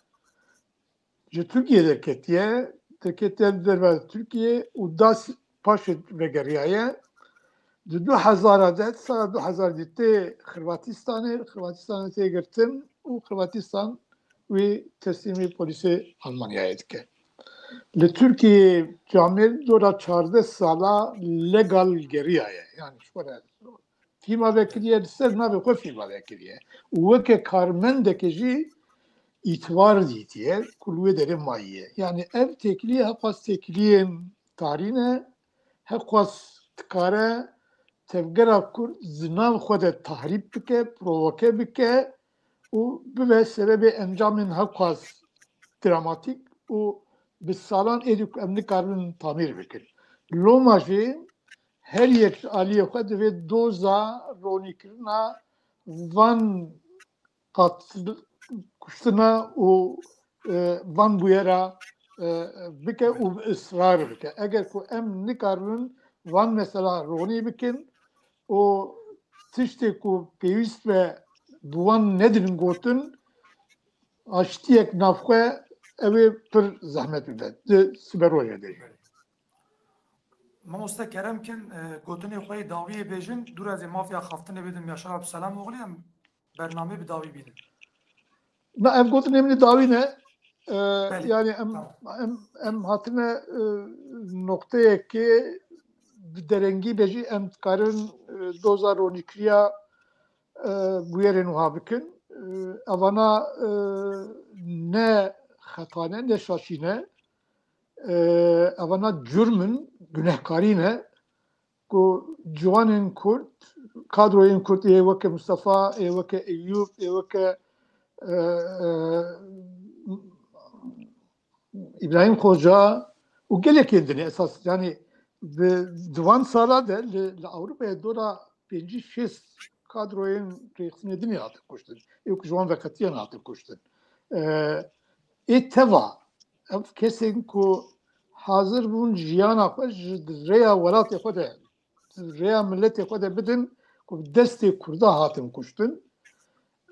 ji Tirkiyê derketiye, derketiye li derve Tirkiyê û da s-, paşê vegeriyaye. Di du hezar de, sala du hezar de tê Xirvatistanê, Xirvatistanê tê girtin û Xirvatistan wî teslîmî polîsê Almanyayê dike. Li Tirkiyê camêr dora çardeh sala legal geriyaye. Yani ji xwe re fîma vekiriye, li ser navê xwe fîma vekiriye. Û weke karmendeke jî îtibar dîtiye ku li wê derê mayiye. Yani ev têkiliyê hewqas têkiliyên tarî ne, hewqas dikare tevgera Kurd di nav xwe de tahrîb bike, provoke bike û bibe sebebê encamên hewqas dramatîk û bi salan êdî ku em nikarin tamîr bikin. Loma jî her yek ji aliyê xwe divê doza ronîkirina van qat-, kuştina û, e, van bûyera, e, bike û bi israr bike. Eger ku em nikaribin van mesela ronî bikin û tiştê ku pêwîst be bi wan nedibin gotin, aştiyek navxwe ew ê pir zehmet bibe di siberojê de. Mamoste kerem kin, e, gotinê xwe yê dawiyê bêjin, dû ez ê mafiya xaftinê bidim Yaşar Abdüselam oğlu, em bernamê bi dawî bînin. Na, ev gotinê min ê dawî ne. E, Belê, yani em, tamam. em, em hatine, e, noqteyekê bi derengî bejî em dikarin, e, doza ronîkiriya, e, bûyerên wiha bikin. E, evana, e, ne xeta ne, ne şaşî ne. E, evana cürm in, gunehkarî ne. Ku ciwanên Kurd, kadroyên Kurd ê weke Mustafa, ê weke Eyûp, ê weke, e, e, Îbrahîm Xoca û gelekên din esas, yani bi, di van sala de li, li Ewropayê dora pêncî şêst kadroyên rêxistinê din hatin kuştin. Ê ku ji wan veqetiyan hatin kuştin. E, ê teva, ev kesên ku hazir bûn jiyana xwe ji rêya welatê xwe de, rêya miletê xwe de bidin, ku bi destê Kurda hatin kuştin,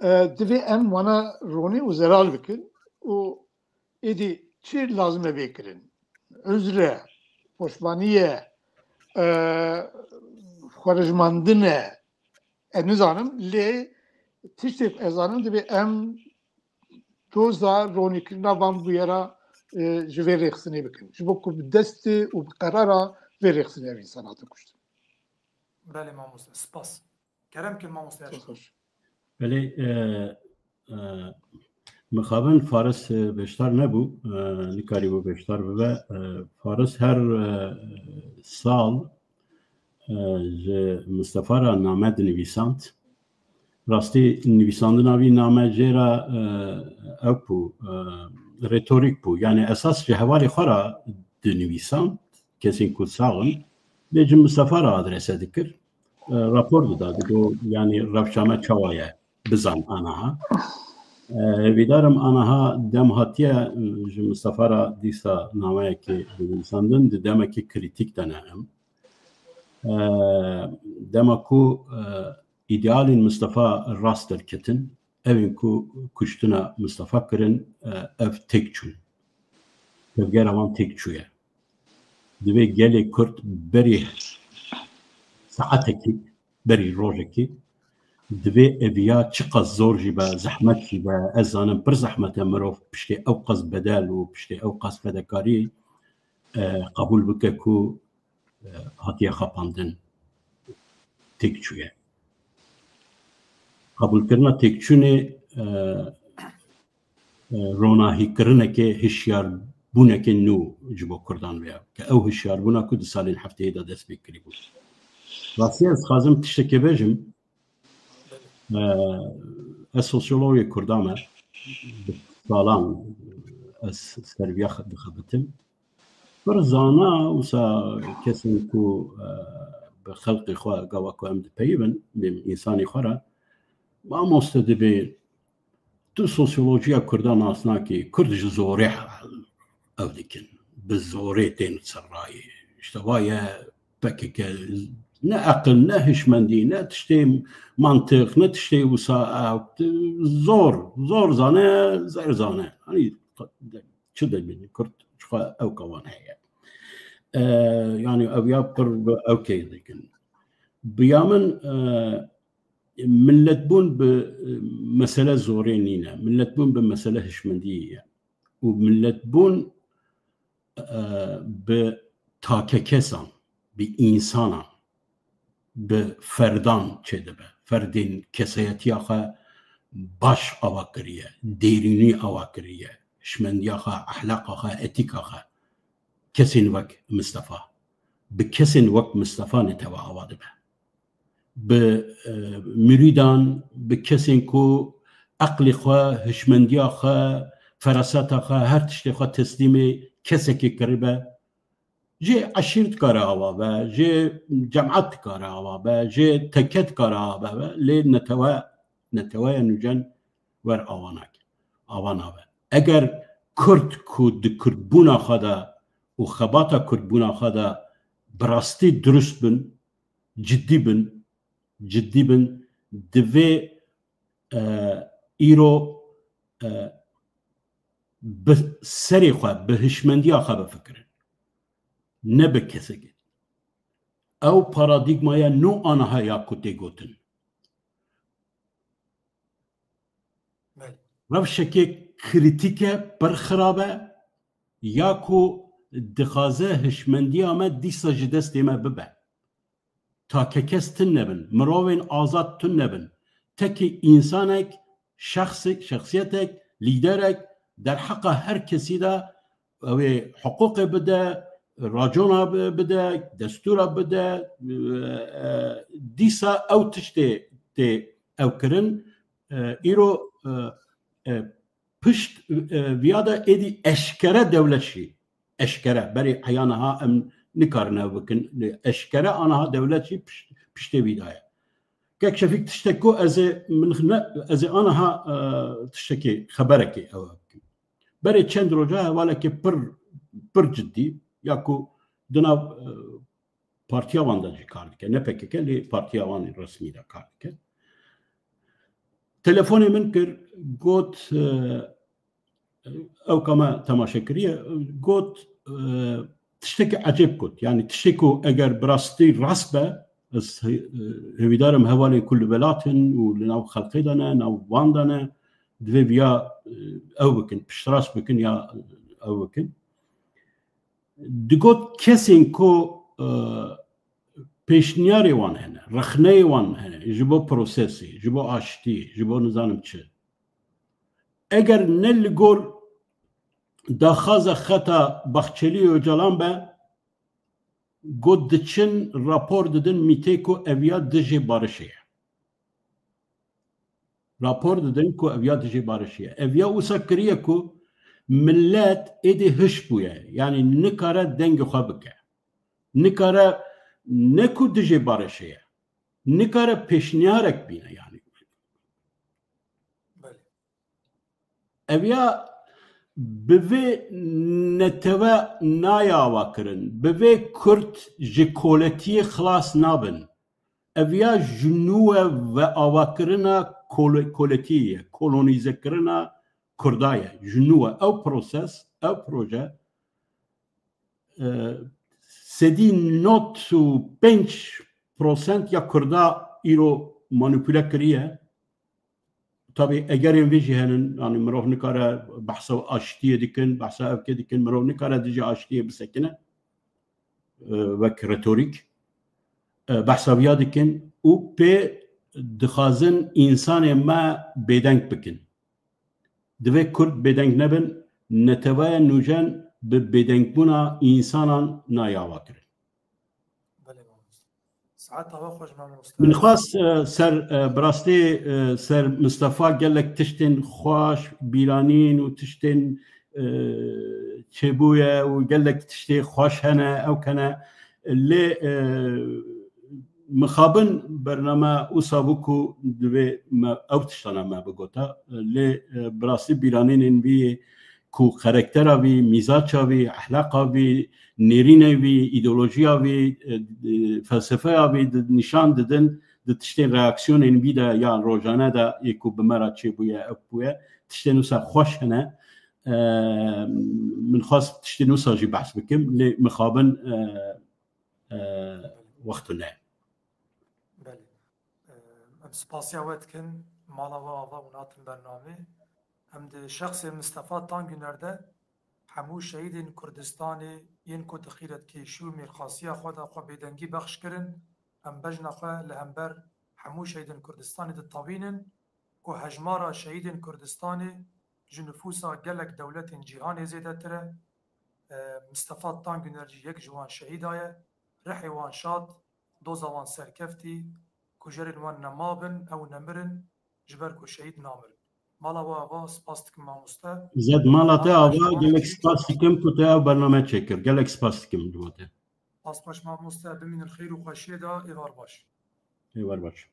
e, divê em wana ronî û zelal bikin û êdî çi lazim e bê kirin? Uzr e, poşmanî ye, e, xwerijmandin e, ez nizanim, lê tiştê ez zanim divê em doza ronîkirina van bûyera, e, ji vê rêxistinê bikin. Ji bo ku bi destê û bi qerara vê rêxistinê ev însan hatin kuştin. Belê mamoste, spas. Kerem kin mamoste. Çok hoş. Belê, e, e, mixabin Faris, e, beşdar nebû, e, nikarîbû beşdar bibe. E, Faris her, e, sal, e, ji Mistefa re name dinivîsand. Rastî nivîsandina vî name jê re, e, ew bû, e, retorîk bû. Yani esas ji hevalê xwe re dinivîsand, kesên ku sax in. Lê ji Mistefa re adrese dikir. E, rapor dida, digo, yani rewşa me çawa ye, bizan anaha. E, hêvîdarim anaha dem hatiye, e, ji Mistefa re dîsa nameyekê dinivîsandin, di demekî krîtîk de ne em. E, dema ku, e, îdealên Mistefa rast derketin, ew ên ku kuştina Mistefa kirin, e, ev têk çûn. Tevgera wan têk çûye. Divê gelê Kurd berî saetekî, berî rojekî, divê eviya çiqas zor jî be, zehmet jî be, ez zanim pir zehmet e mirov piştê ew qas bedel û piştê ew qas fedekarî, e, qebûl bike ku, e, hatiye xapandin, têk çûye. Qebûlkirina têkçûnê, e, e, ronahîkirineke, hişyarbûneke nû ji bo Kurdan veya ke ew hişyarbûna ku di salên hefteyê de dest pê kirîbû. Rastî ez dixwazim tiştekê bêjim. E, ez sosyologê Kurda me. Bi salan ez ser viya xe-, dixebitim. Pir zana, wisa kesên ku, e, bi xelqê xwe gava ku em dipeyivin, bê însanê xwe re, mamoste dibê, tu sosyolojiya Kurda nas nakî, Kurd ji zorê ew dikin. Bi zorê tên ser rayê. İşte va ye P K K, ne eqil, ne hişmendî, ne tiştê mantiq, ne tiştê wisa, e, zor, zor zane, zer zane. Hani çi dibînî, Kurd çiqa ew kawan heye. E, yani ew ya pir bi ew key dikin. Bi ya min, e, milletbûn bi, e, mesele zorê nîne. Milletbûn bi mesele hişmendiyê ye. Û milletbûn, e, bi takekesan, bi însanan, bi ferdan çêdibe. Ferdên kesayetiya xwe baş ava kiriye, dêrînî ava kiriye, hişmendiya xwe, ehlaqa xwe, etîka xwe. Kesên wek Mistefa. Bi kesên wek Mistefa netewe ava dibe. Bi, e, mirîdan, bi kesên ku eqlê xwe, hişmendiya xwe, feraseta xwe, her tiştê xwe teslîmê kesekê kiribe, jê eşîr dikare ava be, jê cemaat dikare ava be, jê teke dikare ava be, lê netewe, neteweya nûjen wer ava nake, ava nabe. Eger Kurd ku di Kurdbûna xwe de û xebata Kurdbûna xwe de bi rastî dirust bin, cidî bin, cidî bin, divê, e, îro, e, bi serê xwe, bi hişmendiya xwe bifikirin. Ne bi kesekê. Ew paradîgmaya nû aniha ya ku tê gotin. Rewşekê krîtîk e, pir xirab e, ya ku dixwaze hişmendiya me dîsa ji destê me bibe. Takekes tune bin, mirovên azad tune bin. Tekî însanek, şexsek, şexsiyetek, lîderek derheqa her kesî de ew ê hiqûqê bide, racona bi-, bide, destûra bide, e, e, dîsa ew tiştê tê ew kirin. E, îro, e, e, pişt, e, viya de êdî eşkere dewlet jî, eşkere, berê heya niha em nikarin ew bikin, lê eşkere aniha dewlet jî pişt-, piştê vî daye. Kek Şefîk, tiştek ku ez ê, min ne, ez ê aniha, e, tiştekê, xeberekê ew bikim. Berê çend roja hevalekê pir, pir cidî, ya ku di nav, e, partiya wan de jî kar dike. Ne P K K, lê partiya wan resmî de kar dike. Telefonê min kir, got, e, ew ka me temaşe kiriye, got, e, tiştekî ecêb got. Yani tiştê ku eger bi rastî rast be, ez he-, e, hêvîdar im hevalên ku li welat in û li nav xelkê de ne, nav wan de ne, divê viya, e, ew bikin, piştrast bikin ya ew bikin. Digot kesên ku, e, pêşniyarê wan hene, rexneyê wan hene, ji bo prosesê, ji bo aştiyê, ji bo nizanim çi. Eger ne li gor daxwaza xeta Bahçelî Ocalan be, got diçin rapor didin mîtê ku eviya dijê barişê ye. Rapor didin ku eviya dijê barişê ye. Eviya wisa kiriye ku millet êdî hiş bûye. Yani nikare dengê xwe bike. Nikare ne ku dijê barişê ye. Nikare pêşniyarek bîne yani. Belê. Eviya bi vê netewe nayê avakirin, bi vê Kurd ji koletiyê xilas nabin. Eviya ji nû ve avakirina kole-, koletiyê ye, kolonîzekirina Kurda ye. Ji nû ve ew proses, ew proje, e, sedî nod û pênc prosent ya Kurda îro manîpule kiriye. Tabî egerên vê jî henin, yani mirov nikare behsa aştiyê dikin, behsa evkê dikin, mirov nikare dijî aştiyê bisekine, e, wek retorîk, e, behsa viya dikin û pê dixwazin însanê me bêdeng bikin. Divê Kurd bêdeng nebin, neteweya nûjen bi bêdengbûna însanan nayê avakirin. Belê mamoste. Saeta we xweş mamoste. Min xwest, e, ser, e, bi rastî, e, ser Mistefa gelek tiştên xweş, bîranîn û tiştên, e, çêbûye û gelek tiştê xweş hene, ew kene. Lê, e, mixabin bername wisa bû ku divê me ew tiştana me bigota. Lê, e, bi rastî bîranînên vî ku xerektera vî, mîzaça vî, ehlaqa vî, nêrînê vî, îdeolojiya vî, e, e, felsefeya vî di-, nîşan didin, di tiştên reaksiyonên vî de yan rojane de yê ku bi me re çêbûye, ev bûye, tiştên wisa xweş hene. E, min xwest tiştên wisa jî behs bikim, lê mixabin, e, e, wext tune. Belê. Em spasiya we dikin, mala we ava û natin bernamê. Em di şexsê Mistefa Tangüner de hemû şehîdên Kurdistanê yên ku di xîretkêşî û mêrxasiya xwe de xwe bêdengî bexş kirin, em bejna xwe li hember hemû şehîdên Kurdistanê ditewînin ku hejmara şehîdên Kurdistanê ji nifûsa gelek dewletên cîhanê zêdetir e. E, Mistefa Tangüner jî yek ji wan şehîda ye. Rihê wan şad, doza wan serkeftî, kujerên wan nema bin, ew nemirin, ji ber ku şehîd namirin. Mala we ava, spas dikim mamoste. Zed mala te ava, gelek spas dikim ku te ev bername çêkir. Gelek spas dikim ji bo te. Spas xweş mamoste, bimînin xêr û xweşiyê de, êvar baş. Êvar baş.